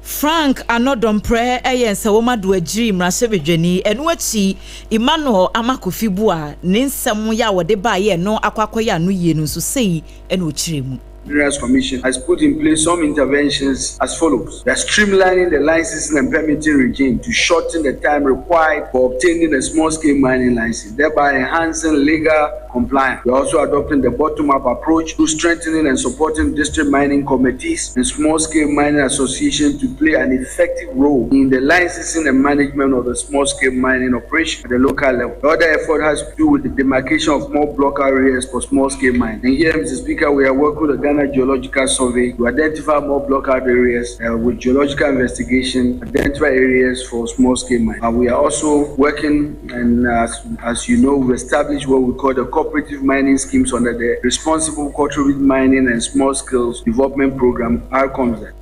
Frank Annoh-Dompreh yɛ Nsawam Adoagyiri mmarahyɛbadwani. Ɛno akyi, Emmanuel Armah-Kofi Buah ne nsɛm yɛ a wɔde baeɛ no akɔ akɔyɛ ano yie no nso, sei na ɔkyerɛɛ mu. Minerals Commission has put in place some interventions as follows. We are streamlining the licensing and permitting regime to shorten the time required for obtaining a small-scale mining license, thereby enhancing legal compliant. We are also adopting the bottom-up approach to strengthening and supporting district mining committees and small-scale mining associations to play an effective role in the licensing and management of the small-scale mining operation at the local level. The other effort has to do with the demarcation of more block areas for small-scale mining. And here, Mr. Speaker, we are working with the Ghana Geological Survey to identify more blockout areas uh, with geological investigation, identify areas for small-scale mining. Uh, we are also working, and as, as you know, we established what we call the cooperative mining schemes under the Responsible Cooperative Mining and Small Scale Development Program, RCOMSET.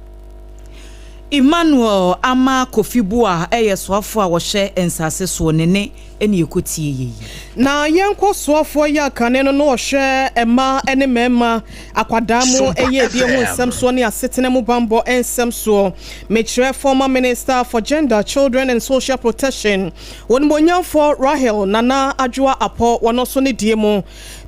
Emmanuel Ama Kofi Buah yɛ soafoɔ a wɔhwɛ nsase soɔ, ne nne na yɛkɔtie yei. Na yɛnkɔ soafoɔ yi a kane no na ɔhwɛ mmaa ne mmarima akwadaa mu yiedie ho nsɛm soɔ ne asetena mu bammɔ nsɛm soɔ, mekyerɛ former Minister for Gender, Children and Social Protection, Onimuonyamfoɔ Rahel Nana Adwoa Apɔ, wɔno nso ne die mu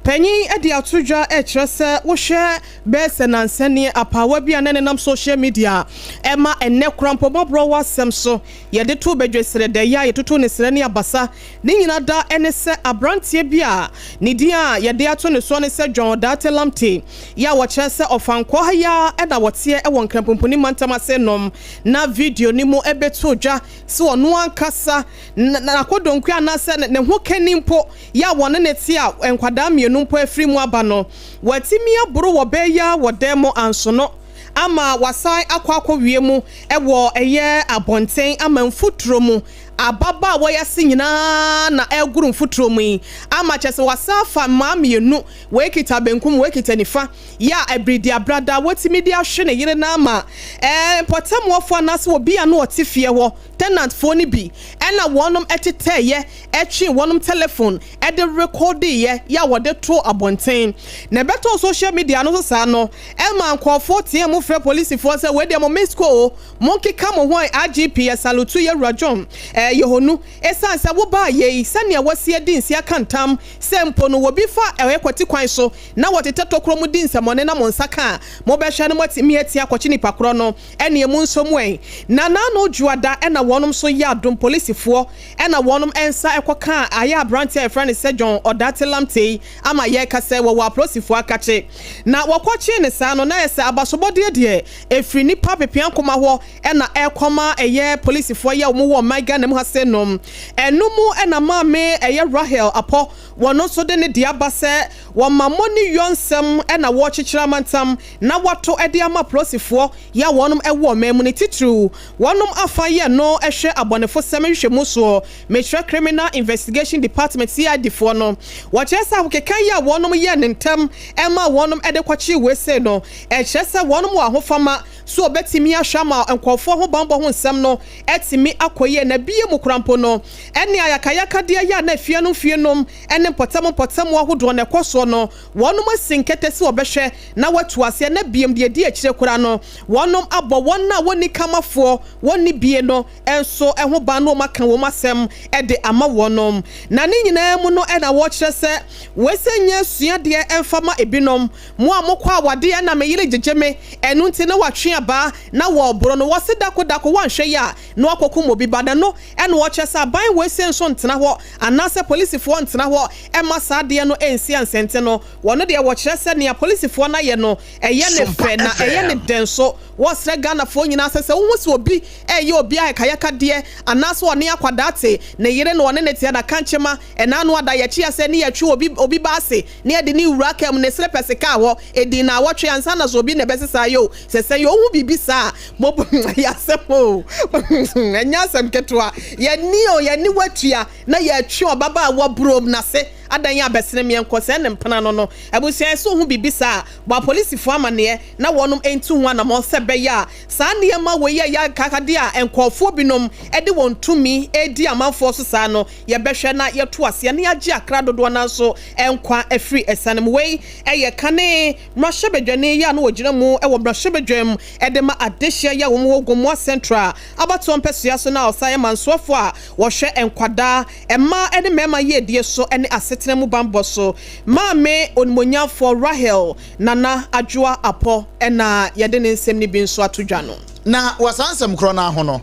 panyin de ato dwa rekyerɛ sɛ wohwɛ bɛyɛ sɛ nnansa nie apaawa bi a na ɛnenam social media ɛma ɛnnɛ koraa mpo mmɔborɔ wɔ asɛm so yɛde to badwa serɛdɛeɛ a yɛtoto ne serɛ ne abasa ne nyina da ɛne sɛ abranteɛ bi a ne din a yɛde ato ne soɔ ne sɛ John Odartey Lamptey yɛ a wɔkyerɛ sɛ ɔfankɔɔ ha yi ara ɛna wɔteɛ ɛwɔ Nkranpumpuni mantam ase nom na video no mu ɛbɛtoo dwa sɛ ɔno ankasa n'akɔdɔnkua anaasɛ ne ho kani mpo yɛ a wɔne no te a nkwadaa mmienu mpo afiri mu aba no, watumi aboro wɔ bɛɛ yi ara wɔ dan mu ansono ama wasan akɔ akɔwie mu wɔ ɛyɛ abɔnten ama mfuturo mu ababaawa yi ase nyinaa na ɛregoro mfuturo mu yi ama kyerɛ sɛ wasan afa mmaa mmienu, wei kita benkum, wei kita nifa, yɛ a abiridiabrada watumi de ahwe ne yere no ama ɛɛ mpɔtamuafoɔ anaasɛ obi a na ɔte fie hɔ Tenant foɔ no bi na wɔnom tetɛɛyɛ twee wɔnom telephone de rekɔdeeɛ yɛ a wɔde too abɔnten. Na ɛbɛtɔɔ social media no so saa no, ɛmaa nkorɔfoɔ teaa mu frɛ polisifoɔ sɛ wei deɛ mo miss call o, monkeka mo ho ɛ IGP yɛ salutu yɛwura John eh Yehonu ɛsiane sɛ wobaa yei sɛnea wasi adi nse aka ntam sɛ mpo no wɔbi fa ɛɛ kwati kwan so na wɔtetɛ tokuro mu di nsɛmɔne na mo nsa ka a mobɛhwɛ no moatumi atia akɔkye nipa korɔ no Ɛneɛ monsɔ mu ɛ. Na naano dwoada ɛna wɔnom nso yɛ adom polisifoɔ ɛna wɔnom nsa ɛkɔ kaa ayɛ abranteɛ a yɛfrɛ no sɛ John Odartey Lamptey ama yɛka sɛ wɔwɔ apolisifoɔ akakye na wɔkɔ kyee no saa no na ayɛ sɛ abasobɔdeɛ deɛ ɛfiri nipa pepea nkoma hɔ ɛna ɛkɔma ɛyɛ polisifoɔ yɛ wɔn wɔ ɔman Ghana mu ha se nom ɛno mu ɛna maame ɛyɛ Rahel Apɔ wɔn nso de ne deɛ aba sɛ wɔma mɔ ne yɔ nsɛm ɛna wɔkyekyere amantam na wɔato de ama apolisifoɔ yɛ a wɔnom wɔ ɔman mu no titiriw wɔnom afa yɛ no hwɛ abɔnefosɛm nhwehwɛmu soɔ, mekyerɛ Criminal Investigation Department, CID, foɔ no. Wɔkyerɛ sɛ ahokeka yi a wɔnom yɛɛ no ntɛm maa wɔnom de kɔkyee wei sei no, ɛkyerɛ sɛ wɔnom wɔ ahofama so wɔbɛtumi ahwɛ ama nkorɔfoɔ ho banbɔ ho nsɛm no atumi akɔ yie na bie mu koraa mpo no ɛne ayakayakadeɛ yɛ a na afie nom fie nom ne mpɔtam mpɔtam ahodoɔ no ɛkɔ soɔ no Wɔnom asi nkɛtɛ sɛ wɔbɛhwɛ na wɔatu aseɛ, na biom deɛ ɛdi akyire koraa no, wɔnom abɔ wɔn a wɔnni kamafoɔ, wɔnni bie no nso ho ban na wɔn aka wɔn asɛm de ama wɔnom. Na ne nyinaa mu no na wɔkyerɛ sɛ wei sɛ nyɛ asuadeɛ mfa ma ebinom, mo a mokɔ awadeɛ na me yere gyegye me, ɛno nti na watwe abaa na wɔreboro no, wɔse dako dako woanhwɛ yie a na wakɔkum obi ba, na ɛno na wɔkyerɛ sɛ aban wei sei nso ntena hɔ anaasɛ polisifoɔ ntena hɔ mma saa adeɛ no nsi ansɛnte no, wɔno deɛ wɔkyerɛ sɛ nea polisifoɔ no ayɛ no ɛyɛ ne fɛ na ɛyɛ ne dɛ nso. Wɔsrɛ Ghanafoɔ nyinaa sɛ sɛ wohu sɛ obi reyɛ obi ayakayakadeɛ anaasɛ ɔne akwadaa te, ne yere na ɔne no te adakankyema, ɛna ano ada yɛkye asɛ ne yɛtwe obi obi ba ase ne yɛde no wura kaa mu ne srepɛse kaa hɔ ɛdi naawɔtwe ansa na sɛ obi na ɛbɛsesa ayɛ o, sɛ sɛ yɛ wohu biribi saa a mob ɛyɛ asɛm o ɛnyɛ asɛm ketewa yɛni o yɛne watua na yɛatwe ɔbabaawa burom n'ase adan abɛsene meɛnkɔ sɛɛ ne mpena no no abusua ɛsɛ ohu biribi saa a bɔ apolisifoɔ amaneɛ na wɔnom ntu ho anamɔn sɛ ɛbɛyɛ a saa nneɛma wei a ɛyɛ akakadeɛ a nkorɔfoɔ binom de wɔn tumi redi amanfoɔ so saa no yɛbɛhwɛ na yɛto aseɛ na yɛagye akra dodoɔ no ara nso nkwa afiri asiane mu. Wei yɛ kane mmarahyɛbadwani yi a na ɔgyina mu wɔ mmarahyɛbadwam de ma adehyeɛ yi a wɔn wɔ Gomoa Central abatoɔ mpɛsoa so na ɔsan yɛ mansoafoɔ a wɔhwɛ nkwadaa, mmaa ne mmarima yiedie so ne asetena mu banbɔ so. Maame Onimuonyamfoɔ Rahel Nana Adwoa Apɔ na yɛde ne nsɛm no bi nso ato dwa no. Na wɔ saa nsɛm korɔ no ara ho no,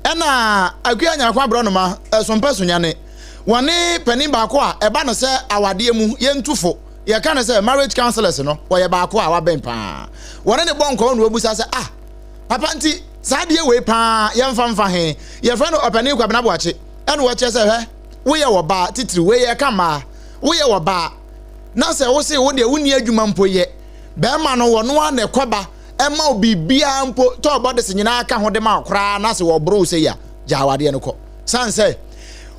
ɛna Akua Nyarko Aborɔnoma, Sompɛ Sonyane, Wɔne panin baako a ɛba no sɛ awadeɛ mu yɛntu fo, yɛka no sɛ marriage counsellors no, wɔyɛ baako a wabɛn paa. Wɔne no bɔ nkɔmmɔ na wɔbisa sɛ, ah, papa nti saa adeɛ wei paa yɛmfa mfa he? Yɛfrɛ no Ɔpanin Kwabena Boakye, ɛna wɔkyerɛ sɛ, hwɛ, woyɛ ɔbaa, titiriw wei yɛka mmaa, woyɛ ɔbaa na sɛ wose wo deɛ wonni adwuma mpo yɛ, bɛrima no wɔno ara na ɛkɔba ɛma wo biribiara mpo, tɔɔ bɔdese nyinaa ka ho de ma wo koraa na sɛ wɔboro wo sei a, gyaa awadeɛ no kɔ. Sane sɛ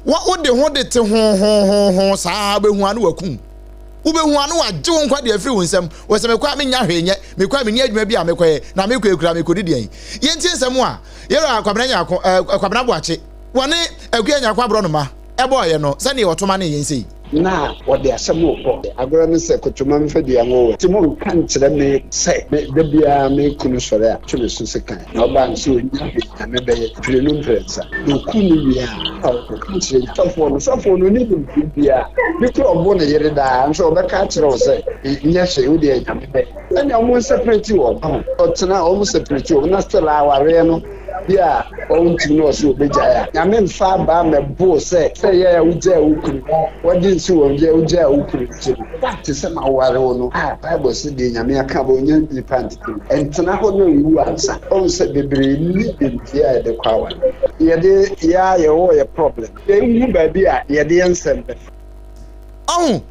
wo wode ho de te hohohoho saa wobɛhu a na wakum wobɛhu a na wagye wo nkwa de afiri wo nsam wɔ sɛ mekɔ a menya hwee nyɛ mekɔ a menni adwuma bi a mekɔyɛ na mekɔ ekura mekɔdi deɛn. Yɛntie nsɛm a yɛwura Kwabena Nyarko eh, Kwabena Boakye wɔne Akua Nyarko Aborɔnoma ɛbɔɔyɛ no sɛdeɛ ɔtoma ne yɛn sei. Na wɔde asɛm rekɔ. Agorɔ ne sɛ, Kotoma mfa dua ngo wɛ. Nti monka nkyerɛ me sɛ me da biara me kunu sɔre a, twe me so sekan. Na ɔbaa no sɛ ɔnnya hwee na mebɛyɛ mprenu mprɛnsa. Na ɔkum no wie a, na ɔkɔka kyerɛ sɔfoɔ no. Sɔfoɔ no ɔnni nimdeɛ biara. Bi koraa ɔbo ne yere daa, nso ɔbɛka akyerɛ wo sɛ, Nyɛ hwee, wo deɛ Nyame bɛyɛ. Ɛnna wɔn separate wɔn ho. Ɔtena a wɔn separate wɔn na still awareɛ no bi a ɔntumi na ɔsɛ ɔbɛgyae a. Nyame mfa abaa mmɛbo sɛ sɛ ɛyɛ a wogyaa wo kunu na wɔde nsi wɔn gya wogyaa wo kunu nti no. Fact sɛ maware wo no a Bible se deɛ Nyame aka abɔ ɔnya nnipa ntete mu. Ɛntena hɔ na nwu ansa. Ɔhu sɛ bebree nni nimdeɛ a yɛde kɔ aware. Yɛde yɛ a yɛwɔ yɛ problem. Yɛnhu baabi a yɛde yɛn nsɛm bɛfa. Ɔho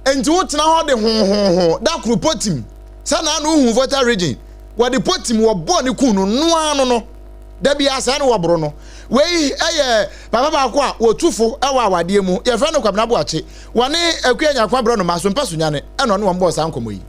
Enti wotena hɔ de hohoho da koro potim sɛ na ano hu Volta region wɔde potim wɔbɔɔ ne kun no noa no no da biara saa ne wɔboro no. Wei yɛ papa baako a wɔtu fo wɔ awadeɛ mu yɛfrɛ no Kwabena Boakye wɔne Akua Nyarko Aborɔnoma Sompa Sunyane ɛna ɔne wɔn bɔɔ saa nkɔmmɔ yi.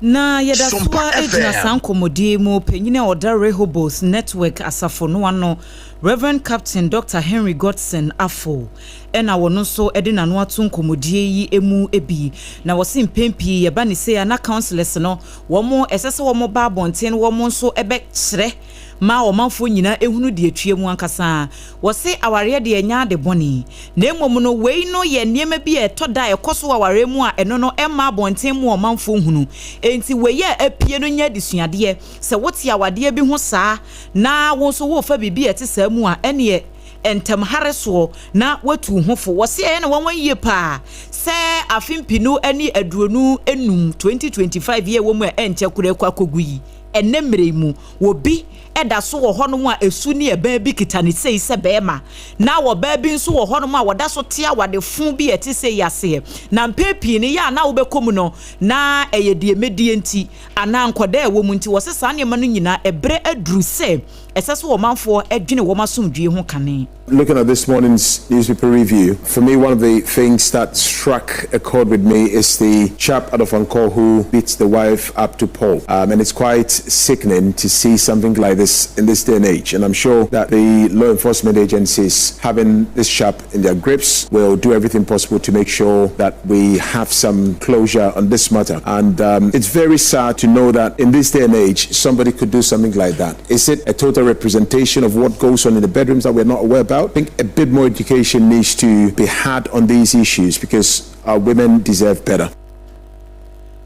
Na yɛda so ara gyina saa nkɔmmɔdie yi mu, panyin a ɔda Rehoboth Network asafo no ano, Rev. Captain Dɔkta Henry Godson Afful, ɛna ɔno nso de n'ano ato nkɔmmɔdie yi mu bi. Na wɔse mpɛn pii yɛba ne sei a na councillors no wɔn ɛsɛ sɛ wɔn ba abɔnten na wɔn nso bɛkyerɛ ma ɔmanfoɔ nyinaa hunu deɛ ɛtua mu ankasa. Wɔse awareɛ deɛ ɛnyɛ ade bɔne, na mmom no wei no yɛ nneɛma bi a ɛtɔ da a ɛkɔ so wɔ awareɛ mu a ɛno no ɛmma abɔnten mmoa ɔmanfoɔ nhunu. Enti wei a apue no nyɛ adesuadeɛ. Sɛ wote awadeɛ bi ho saa na wo nso worefa biribi a ɛte saa mu a, ɛnneɛ ntɛm hare soɔ na woatu wo ho fo. Wɔse ɛyɛ no nwanwa yie paa sɛ afe mpenu ne 25, 2025 yi a ɛwɔ mu a ɛnkyɛ koraa rekɔ akɔgu yi, ɛnnɛ mmerɛ yi mu, obi da so wɔ hɔnom a esu ne ɛbɛn bi kita no sei sɛ barima, na ɔbaa bi nso wɔ hɔnom a ɔda so te awade fo bi a ɛte sei aseɛ. Na mpɛn pii no, yɛ a na wobɛkɔ mu no, na ɛyɛ deɛ mɛdie nti, anaa nkwadaa a ɛwɔ mu nti. Wɔse saa nneɛma no nyinaa, ɛberɛ aduru sɛ ɛsɛ sɛ ɔmanfoɔ dwene wɔn asomdwoeɛ ho kane. Looking at this morning's newspaper review, for me, one of the things that struck a chord with me is the chap out of Ofankor who beats the wife up to Paul. Um, and it's quite sickening to see something like this in this day and age. And I'm sure that the law enforcement agencies having this chap in their grips will do everything possible to make sure that we have some closure on this matter. And um, it's very sad to know that in this day and age, somebody could do something like that. Is it a total representation of what goes on in the bedrooms that we're not aware about? I think a bit more education needs to be had on these issues because our women deserve better.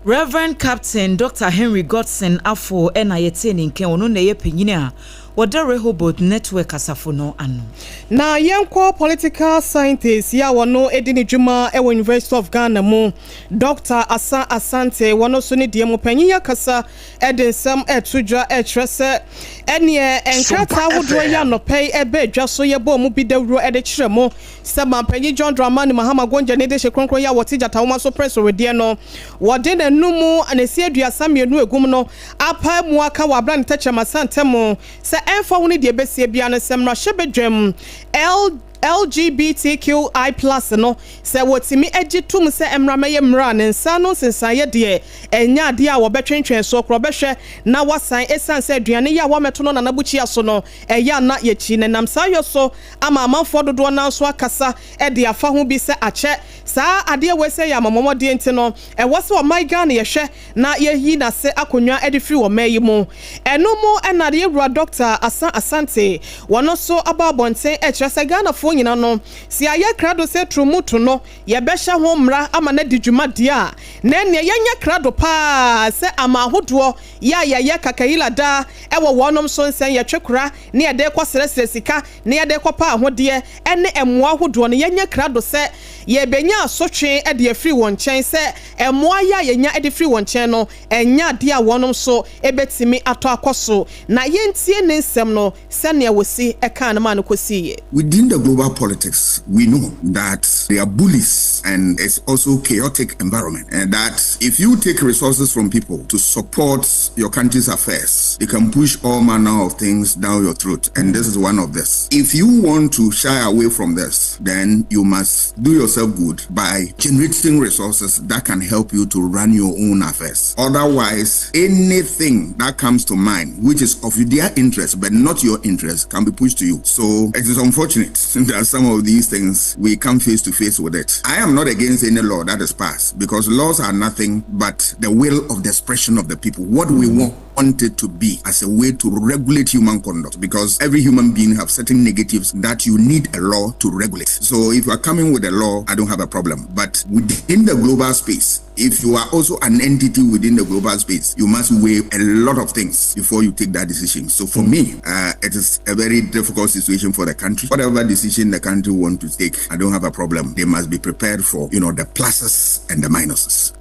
Rev. Captain Dɔkta Henry Godson Afful na yɛtee ne nka, ɔno na ɛyɛ panyin a ɔda Rehoboth Network Asafo no ano. Na yɛnkɔ political scientist yi a wɔno di ne dwuma wɔ University of Ghana mu, Dɔkta Asa Asante, wɔno nso ne deɛ mu panyin yi akasa de nsɛm reto dwa rekyerɛ sɛ ɛneɛ nkrataa ahodoɔ yi anɔpa yi ɛbaa dwa so yɛbɔɔ mu bi dawuro de kyerɛ mo sɛ Mampanyin John Dramani Mahama Gonja ne dehye kronkron yi a wɔte gyata nwoma so pere sowedeɛ no wɔde n'anum nasi 32 egum no apae mu aka wɔ abra ne tɛkyerɛma santam sɛ ɛmfa ho ne deɛ ɛbɛsie biara no sɛ mmarahyɛbadwam L LGBTQI plus no, sɛ wɔtumi gye tom sɛ ɛmmra mmɛyɛ mmara a, ne nsa ano nsensaneeɛ deɛ, ɛnyɛ adeɛ a wɔbɛtwentwɛn soɔ koraa. Wɔbɛhwɛ na wɔasan ɛsiane sɛ aduane yi a wɔammɛto no Nana bukyia so no, ɛyɛ a na yɛkyi no. Ɛnam saa yɔ so ama amanfoɔ dodoɔ no ara nso akasa de afa ho bi sɛ akyɛ saa adeɛ wei sɛ ɛyɛ amamɔmɔdeɛ nti no, ɛwɔ sɛ ɔman Ghana yɛhwɛ na yɛyi n'ase akonnwa de firi ɔman yi mu. Ɛno mu na yɛn wura Dɔkta Asan Asante, wɔn nso aba abɔnten rekyerɛ sɛ Ghanafoɔ. Ghanafoɔ nyina no, sɛ yɛayɛ krado sɛ Trumutu no yɛbɛhyɛ ho mmara ama no adi dwuma deɛ a, na ɛnneɛ yɛnyɛ krado pa ara sɛ aman ahodoɔ yɛ a yɛyɛ kakayila daa wɔ wɔnom so nsɛn yɛtwe kora ne yɛde rekɔsrɛsrɛ sika na yɛde rekɔpɛ ahodeɛ ne mmoa ahodoɔ no, yɛnyɛ krado sɛ yɛrebɛnya asotwe de afiri wɔn nkyɛn sɛ mmoa yɛ a yɛnya de firi wɔn nkyɛn no nyɛ adeɛ a wɔnom nso bɛtumi atɔ akɔ so. Na yɛntie ne nsɛm no sɛnea wɔsi kaa no maa no kɔsiiɛ. Within the global politics, we know that there are bullies and it's also chaotic environment and that if you take resources from people to support your country's affairs, they can push all manner of things down your throat and this is one of this. If you want to shy away from this, then you must do yourself good by generating resources that can help you to run your own affairs. Otherwise, anything that comes to mind, which is of their interest but not your interest, can be pushed to you. So it is unfortunate that some of these things we come face to face with it. I am not against any law that is passed because laws are nothing but the will of the expression of the people. What we want want it to be as a way to regulate human conduct because every human being have certain negatives that you need a law to regulate. So if you are coming with a law, I don't have a problem. But within the global space, if you are also an entity within the global space, you must weigh a lot of things before you take that decision. So for me, uh, it is a very difficult situation for the country. Whatever decision the country want to take, I don't have a problem. They must be prepared for, you know, the pluses and the minuses.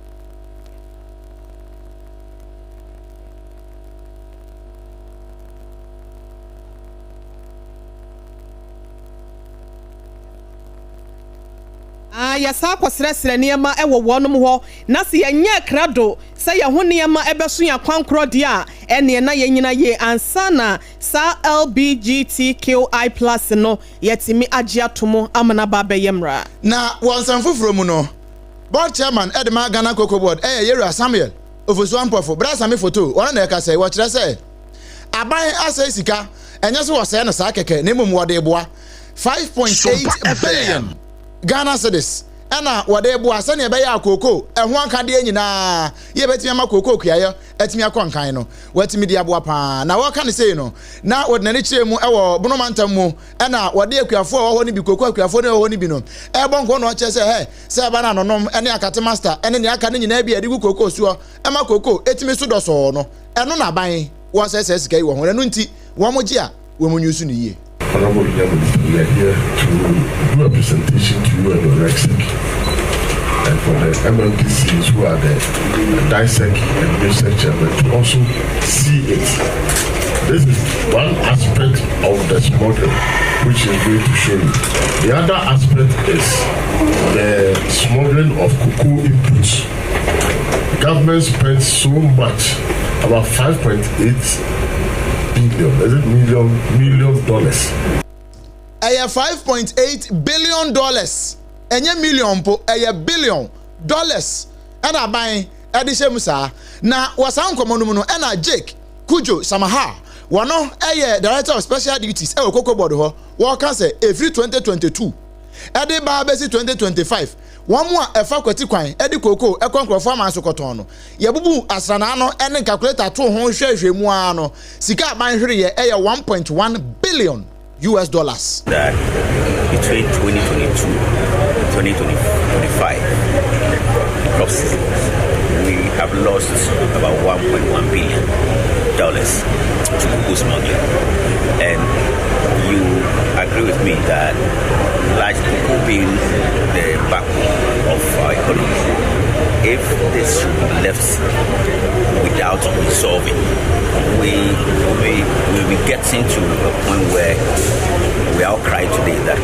A Yɛsan kɔsrɛsrɛ nneɛma wɔ wɔnom hɔ, na sɛ yɛnyɛɛ krado sɛ yɛn ho nneɛma bɛso yɛn akwankorɔ deɛ a, ɛnneɛ na yɛnyina yie ansa na saa LBGTQI plus no yɛatumi agye atom ama no aba abɛyɛ mmara. Na wɔ nsɛm foforɔ mu no, Board Chairman de ma Ghana Cocoa Board yɛ Yewura Samuel Ofosu Ampofo, Bra Same Foto, ɔno na ɛkasa yi, wɔkyerɛ sɛ aban asɛe sika, ɛnyɛ sɛ wɔsɛe no saa kɛkɛ na mmom wɔde reboa 5.8 billion Ghana cedis ɛna wɔde reboa sɛnea ɛbɛyɛ a kookoo ɛho akadeɛ nyinaa yɛ bɛtumi ama kookoo kuayɛ atumi akɔ nkan no wɔatumi de aboa paa na wɔka no sei no na wɔde n'ani kyerɛ mu ɛwɔ Bono mantam mu ɛna wɔde akuafoɔ a wɔwɔ hɔ no bi kookoo akuafoɔ no ɛwɔ hɔ no bi no ɛbɔ nkɔɔ na ɔkyerɛ sɛ hɛ sɛ ɛba no anonom ne akate master ne nea aka no nyinaa bi a yɛde gu kookoo soɔ ma kookoo tumi so dɔsɔɔ no, ɛno na aban wɔsɛe saa sika yi wɔ ho, na ɛno nti wɔn gye a wɔn use no yie. Honorable Nyamuni, we are here to do a presentation to you and your REGSEC and for the MMDCs who are the DISEC and MUSEC chairman to also see it. This is one aspect of the smuggling which is going to show you. The other aspect is the smuggling of cocoa inputs. The government spent so much, about 5.8 billion, is it million, million dollars. Ɛyɛ 5.8 billion dollars, ɛnyɛ million mpo, ɛyɛ billion dollars ɛna aban ɛde hyɛ mu saa. Na wɔ saa nkɔmɔ no mu no ɛna Jake Kudjo Samaha, wɔno ɛyɛ Director of Special Duties ɛwɔ Cocoa Board hɔ, wɔka sɛ ɛfiri 2022 ɛde ba abɛsi 2025, wɔn a ɛfa kwati kwan de kookoo kɔ nkurɔfoɔ aman so kɔtɔn no, yɛbubu asranaa no ne nkakuleta too ho hwɛɛhwɛɛ mu ara no, sika a aban hwereeɛ yɛ 1.1 billion US dollars. That between 2022 2025 crop seasons, we have lost about 1.1 billion dollars to cocoa smuggling. And you agree with me that large cocoa being the backbone of our economy, if this should be left without resolving, we we will be getting to a point where we all cry today that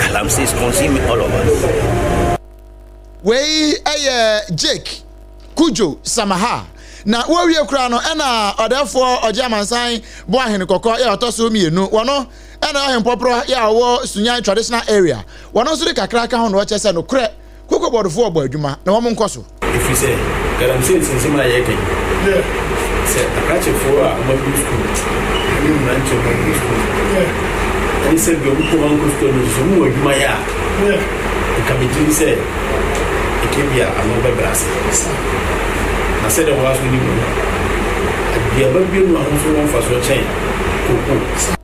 Galamsey is consuming all of us. Wei yɛ Jake Kudjo Samaha. Na wɔwie koraa no ɛna ɔdɛɛfoɔ Ɔgye Amansan Boahene Kɔkɔ yɛ ɔtɔ so mmienu. Wɔno ɛna ɔhempɔporɔ yɛ a ɔwɔ Sunyani Traditional Area. Wɔno nso de kakra ka ho na ɔkyerɛ sɛ nokorɛ Koko bɔɔdfoɔ bɔ adwuma na wɔn nkɔ so. Ɛfiri sɛ, galamsey nsɛnsɛm a yɛreka yi, sɛ akrakyefoɔ a wɔagu sukuu ne mmeranteɛ a wɔagu sukuu ne sɛ deɛ wɔkɔ wɔn ankɔ sukuu no nso wɔn wɔ adwuma yɛ a, nka megye di sɛ ɛka bi a ano bɛbrɛ ase. Na sɛdeɛ wɔn aso nim no, aduaba bi nu a ho nso wɔ mfasoɔ kyɛn kookoo.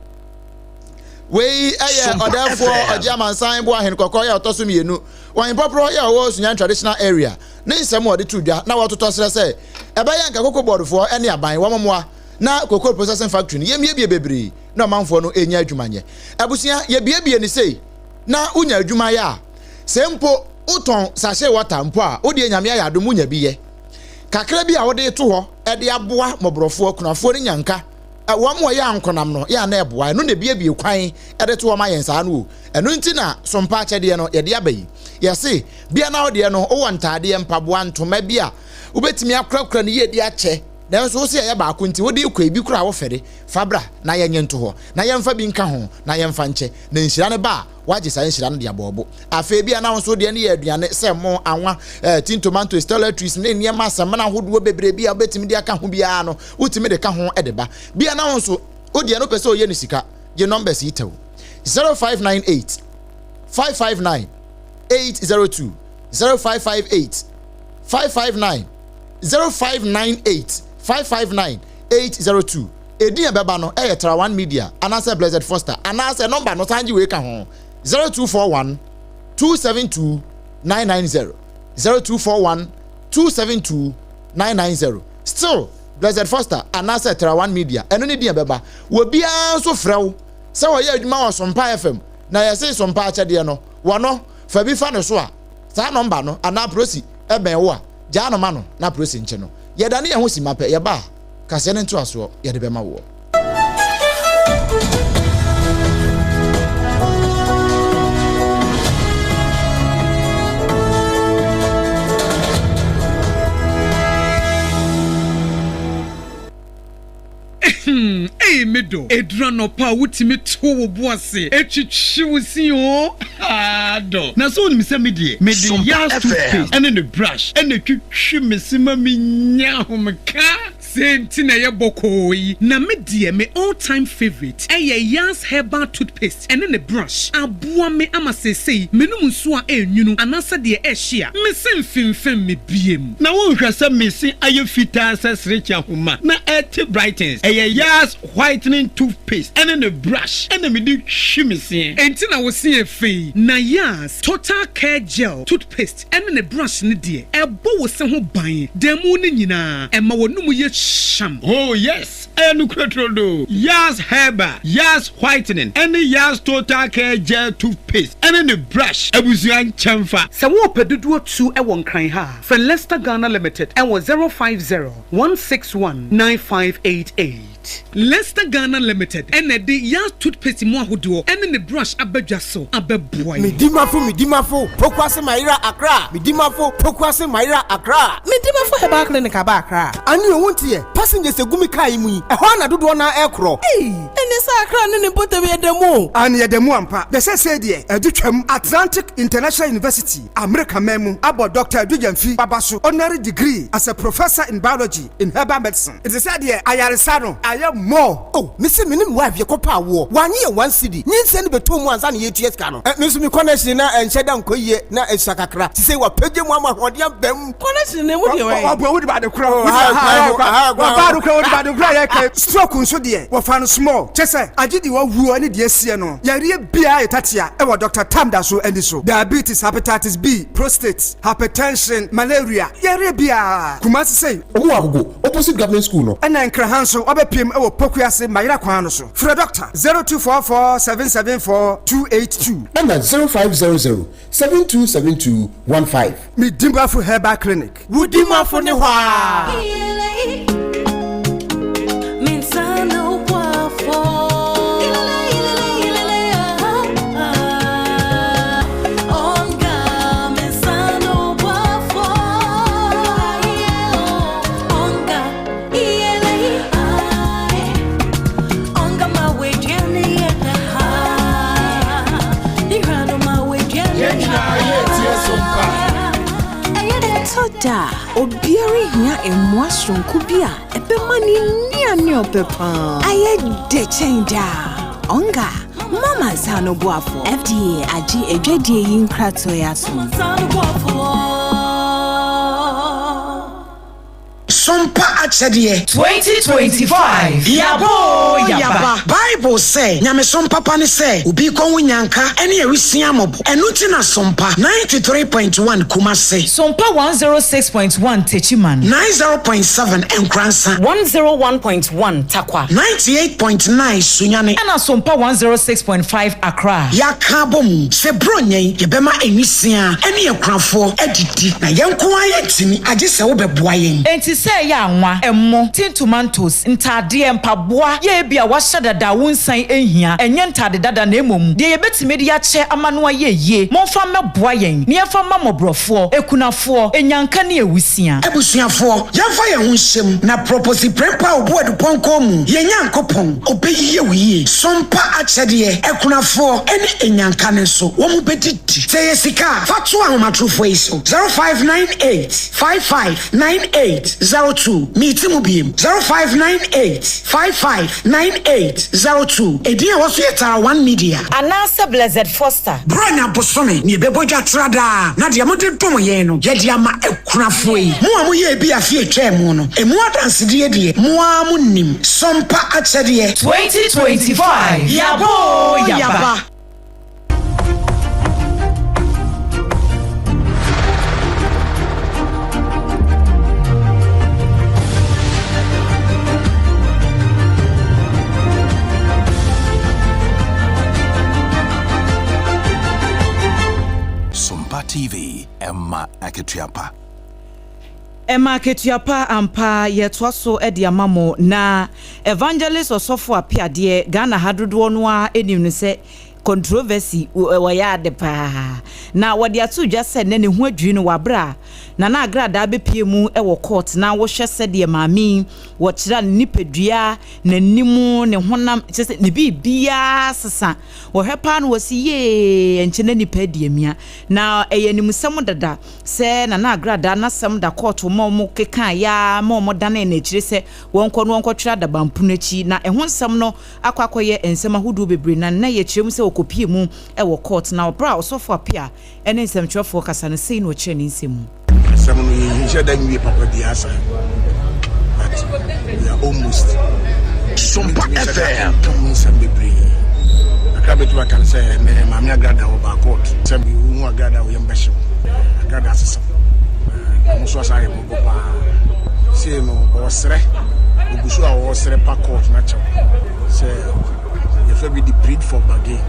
Wei yɛ Ɔdɛɛfoɔ Ɔgye Amansan Boahen Kɔkɔɔ yɛ ɔtɔ so mmienu wɔ Ahempɔporɔ yɛ ɔwɔ Sunyani Traditional Area ne nsɛm a ɔde too dwa na wɔtotɔ serɛ sɛ ɛbɛyɛ anka Cocoa Board foɔ ne aban wɔn mmoa na Cocoa Processing Factory no yɛmmiebie bebree na ɔmanfoɔ no nnya adwuma nyɛ. Abusua yɛbiebie no sei na wonya adwuma yɛ a sɛ mpo wotɔn sachet water mpo a wodeɛ Nyame ayɛ adom wonya bi yɛ. Kakra bi a wode to hɔ de aboa mmɔborɔfoɔ, akunafoɔ no nya nka. Wɔn a wɔyɛ ankonam no, yɛ a na ɛboa. Ɛno na ebiebie kwan de to hɔ ma yɛn saa no o. Ɛno nti na sompa akyɛdeɛ no, yɛde aba yi. Yɛse, bia na wo deɛ no, wowɔ ntaadeɛ, mpaboa, ntoma bi a wobɛtumi akorakora no yie de akyɛ, nanso wo se ɛyɛ baako nti wode rekɔ ebi koraa a wofɛre. Fa bra na yɛnyɛ nto hɔ, na yɛmfa bi nka ho, na yɛmfa nkyɛ. Na nhyira no ba a, woagye saa nhyira no de abɔ wo bo. Afei ebia na wo nso wo deɛ no yɛ aduane sɛ mo, anwa, eh, tin tomatoes, toiletries ne nneɛma samina ahodoɔ bebree bi a wobɛtumi de aka ho biara no, wotumi de ka ho de ba. Bia na wo nso wo deɛ no wopɛ sɛ ɔyɛ no sika, gye numbers yi tɛw, 0598 559 802, 0558 559 0598 559 802. Edin a ɛbɛba no yɛ Trawan Media anaasɛ Blessed Foster anaasɛ nɔmba no san gye wei ka ho, 0241 272 990, 0241 272 990. Still Blessed Foster anaasɛ Trawan Media, ɛno ne din a ɛbɛba. Obiara nso frɛ wo sɛ ɔyɛ adwuma wɔ Sompa FM na yɛse Sompa akyɛdeɛ no, wɔno, fa bi fa no so a, saa nɔmba no anaa prosi bɛn wo a, gyaa no ma no na prosi nkye no. Yɛdane yɛn ho simma pɛ, yɛba a, Kaseɛ no ntoasoɔ yɛde bɛma woɔ. Hmm, ei me dɔ, ɛduru anɔpa a wotumi to wo bo ase twitwi wo se oo, haa dɔ. Na sɛ wonim sɛ me deɛ, mede Yas toothpaste ne ne brush na ɛtwitwi me se ma menya ahomeka. Sei nti na ɛyɛ bɔkɔɔ yi. Na me deɛ me all time favourite ɛyɛ Yas herbal toothpaste ɛne ne brush. Aboa me ama seesei menom nsuo a ɛnwunu anaasɛ deɛ ɛhye a, me se mfemfem me biem. Na wonhwɛ sɛ me se ayɛ fitaa sɛ serekye ahoma na ɛte brightens. Ɛyɛ Yas whitening toothpaste ɛne ne brush ɛna mede twi me seɛ. Enti na wo se yɛ fɛ yi. Na Yas total care gel toothpaste ɛne ne brush no deɛ, ɛbɔ wo se ho ban da mu no nyinaa, ɛma w'anum yɛ hyam. Oh yes, ɛyɛ nokorɛ turodoo. Yas Herbal, Yas Whitening, ɛne Yas Total Care Gel Toothpaste ɛne ne brush abusua nkyɛnfa. Sɛ worepɛ dodoɔ tu wɔ Nkran ha a, frɛ Lester Ghana Limited wɔ 050 161 9588. Lester Ghana Limited na ɛde Yas Toothpaste mu ahodoɔ ne ne brush aba dwa so abɛboa yɛn. Medimafo Medimafo Pokuase Mayera Accra Medimafo Pokuase Mayera Accra. Medimafo Herbal Clinic aba Accra. Ane o wonteɛ, passengers egu me car yi mu yi, ɛhɔ ara na dodoɔ no ara ɛrekorɔ. Ei! Ɛne sɛ Accra ne ne mpɔtam yɛ da mu o. Aane yɛda mu ampa. Na seesei deɛ adu twam. Atlantic International University, Amerika man mu, abɔ Dɔkta Adu Gyamfi Baba so honorary degree as a Professor in Biology in Herbal Medicine. Nti sɛ deɛ ayaresa no ayɛ more. Oh mese me ne me wife yɛkɔ pɛ awoɔ wanye yɛn one cedi nyinsɛn no bɛtɔ mu ansa na yɛtua sika no eh me nso me connection na ɛnhyɛ da nkɔ yie na ɛsua kakra sisei wapagya mu ama ahoɔden aba mu. Connection no emu deɛ wɛn. Ɔboa wode bade korɔ wode ba ha ɔbaa no korɔ wode bade korɔ yɛ kɛ stroke nso deɛ wɔfa no small kyɛ sɛ agye deɛ wawuo ne deɛ asie no yareɛ biara yɛ tatea ɛwɔ Doctor Tam da so ani so diabetes hepatitis B prostate hypertension malaria yareɛ biara Kumasi sei Ɔmo wɔ Agogo, opposite government school no. Ɛna Nkraha nso wabɛpiem wɔ Pokuase Mayera kwan no so. Frɛ Dɔkta 0244 774 282. Ɛna 0500 7272 15. Me Dimafo Herbal Clinic. Wo Dimafo ne hɔ aa. Ɛtɔ da a, obiara hia mmoa soronko bi a ɛbɛma ne nnuane a ɔpɛ paa ayɛ dɛ kyɛn daa. Onga, mama nsa ano boafo. FDA agye adwadie yi nkratoɔ yi atom. Sompa akyɛdeɛ. 2025 Yaba oo yaba. Bible sɛ, Nyamesom papa ne sɛ obi rekɔhu nnyanka ne awisiaa mmɔbɔ. Ɛno nti na Sompa 93.1 Kumasi. Sompa 106.1 Techiman. 90.7 Nkoransa. 101.1 Tarkwa. 98.9 Sunyani. Ɛna Sompa 106.5 Accra. Yɛaka abom sɛ Buronya yi yɛbɛma nwisiaa ne akunafoɔ adidi, na yɛn nko ara yɛntumi, agye sɛ wobɛboa yɛn. Enti sɛ ɛyɛ anwa, ɛmo, tin tomatoes, ntaadeɛ, mpaboa, yɛ ebia woahyɛ dada a wonsan nhia, ɛnyɛ ntaade dada na mmom deɛ yɛbɛtumi de akyɛ ama no ayɛ yie, momfa mmɛboa yɛn na yɛmfa mma mmɔborɔfoɔ, akunafoɔ, anyanka ne awusia. Abusuafoɔ, yɛmfa yɛn ho nhyɛ mu na Proposi Prempeh a ɔbu Adupɔnkɔ mu, yɛn Nyankopɔn, ɔbɛyiye wo yie. Sompa akyɛdeɛ, akunafoɔ ne anyanka no nso, wɔn bɛdidi. Sɛ ɛyɛ sika a, fa to ahomatorofoɔ yi so, 0598 55 9802. Meti mu biem, 0598 55 9802. Edin a ɛwɔ so yɛ Tara One Media. Anaasɛ Blessed Foster. Buronya bosome na yɛbɛbɔ dwa tra daa, na deɛ mode dom yɛn no, yɛde ama akunafoɔ yi. Mo a moyɛɛ bi afe a ɛtwaa mu no, ɛmu adansedie deɛ, mo ara monim. Sompa akyɛdeɛ. 2025 Yaba oo yaba. Sompa TV, ɛma akatua pa. Ɛma akatua pa ampa yɛtoa so de ama mo na Evangelist Ɔsɔfo Apeadeɛ Ghana ha dodoɔ no ara nim no sɛ Controversy, wɔyɛ ade paa. Na wɔde ato dwa sɛ nnɛ ne ho adwiri no wɔ aberɛ a Nana Agradaa bɛpue mu wɔ court na wohwɛ sɛdeɛ maame yi wɔkyerɛ ne nipadua, n'anim, ne honam, kyerɛ sɛ ne biribiara sesa. Wɔhwɛ paa na wɔsi yee ɛnkyɛ na nipa adi amia. Na ɛyɛ animsɛm dada sɛ Nana Agradaa n'asɛm da court ma wɔn kekaeɛ ara ma wɔn danee no akyire sɛ wɔnkɔ na wɔnkɔtwerɛ adabampono akyi na ɛho nsɛm no akɔ akɔyɛ nsɛm ahodoɔ bebree na nnɛ yɛkyerɛ mu sɛ ɔkɔpie mu wɔ court na ɔberɛ a Ɔsɔfo Appiah ne nsɛmtwerɛfoɔ kasa no sei na ɔkyerɛ ne nsɛm mu. Asɛm no yɛnhyɛ da nwie papa biara saa but we are almost. Sompa FM. Ka mu nsɛm bebree. Kakra bɛtumi aka no sɛ ɛnɛ Maame Agrada wɔ baa court sɛ wohu Agrada wo yam bɛhyew. Agrada asesa. Ɔno nso asa ayɛ Bɔ paa. Sei no ɔresrɛ, ɔgu so a ɔresrɛ pa court no akyɛw sɛ yɛfrɛ bi de plead for bargain.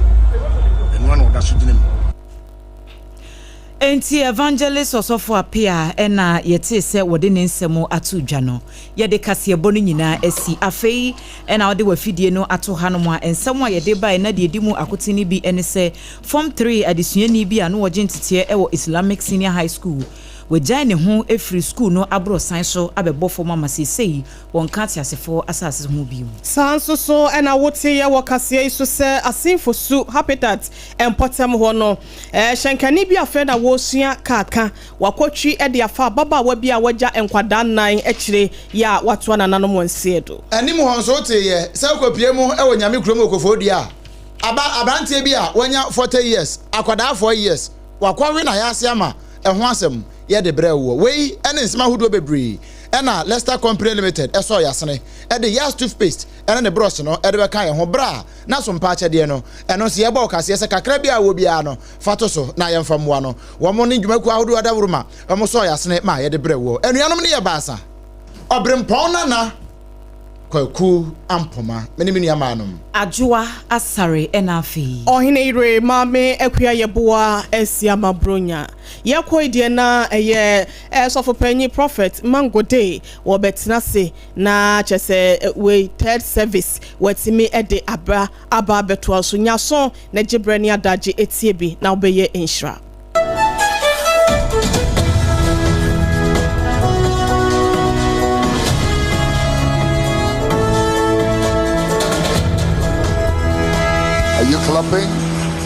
Ɛno ara na ɔda so gyina mu. Enti Evangelist Ɔsɔfo Appiah na yɛtee sɛ wɔde ne nsɛm ato dwa no. Yɛde kaseɛbɔ no nyinaa asi. Afei na wode w'afidie no ato hanom a, nsɛm a yɛde baeɛ na deɛ ɛdi mu akoten no bi ne sɛ, Form Three adesuani bi a na ɔgye nteteɛ wɔ Islamic Senior High School Wagyae ne ho afiri sukuu no aborɔsan so abɛbɔ fam ama seesei wɔnka ateasefoɔ asase ho bio. Saa nso so na woteeɛ wɔ kaseɛ yi so sɛ Asenfo su, Habitat, mpɔtam hɔ no, hyɛnkani bi afei na wɔresua kaa ka. Wakɔtwi de afa ababaawa bi a wagya nkwadaa nnan akyire yi a watoa nananom wɔn nseɛ do. Anim hɔ nso woteeɛ sɛ wokɔpue mu wɔ Nyame kurom wɔ Koforidua a, aba aberanteɛ bi a wanya 40 years, akwadaa 4 years, wakɔwe n'ayaase ama ɛho asɛm yɛ de brɛɛ woɔ. Wei ne nsɛm ahodoɔ bebree na Lester Company Limited sɔɔ yɛasene de Yas Toothpaste ne ne brɔs no de bɛka yɛn ho berɛ a na so mpa akyɛdeɛ no. Ɛno nso yɛbɔ wo kaseɛ sɛ kakra biara a wowɔ biara no fa to so na yɛmfa mmoa no. Wɔn ne dwumakuo ahodoɔ adaworoma wɔsɔɔ yɛasene ma yɛde brɛɛ woɔ. Anuanom no yɛ baasa, Ɔberempɔn Nana Kwaku Ampoma, me ne me nua maanom. Adwoa Asare ɛna afei. Ɔhene yere Maame Akua Yeboah Asiama Bronya. Yɛkɔ yi deɛ na ɛyɛ Sɔfopanyin Prophet Mangode wɔbɛtena ase na kyerɛ sɛ wei third service watumi de aba aba abɛtoa so. Nya aso na gye berɛ ne adagye tie bi na wobɛyɛ nhyira. Are you clapping?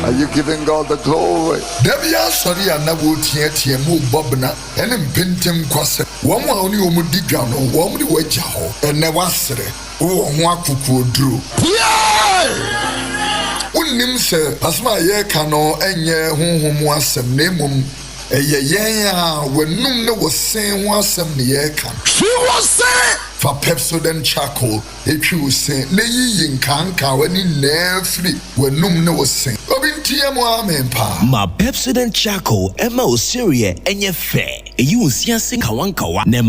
Are you giving God the glory? Da bi asɔre a na wɔreteatea mu rebɔ bena ne mpentenkwasɛm. Wɔn a wo ne wɔn di dwa no, wɔn de wo agya hɔ. Ɛnnɛ woasrɛ. Wowɔ ho akokoɔduro. Piae! Wonnim sɛ asɛm a yɛreka no nyɛ honhom mu asɛm na mmom Ɛyɛ yɛn a w'anum ne wo se ho asɛm ne yɛreka. Twi wo se! Fa Pepsodent Charcoal twi wo se na yiyi nkaankawa ne nyinaa firi w'anum ne wo se. Obi nteɛ mu amen paa. Ma Pepsodent Charcoal mma wo sereɛ nyɛ fɛ. Eyi wo nsiase nkawankawa na ɛma.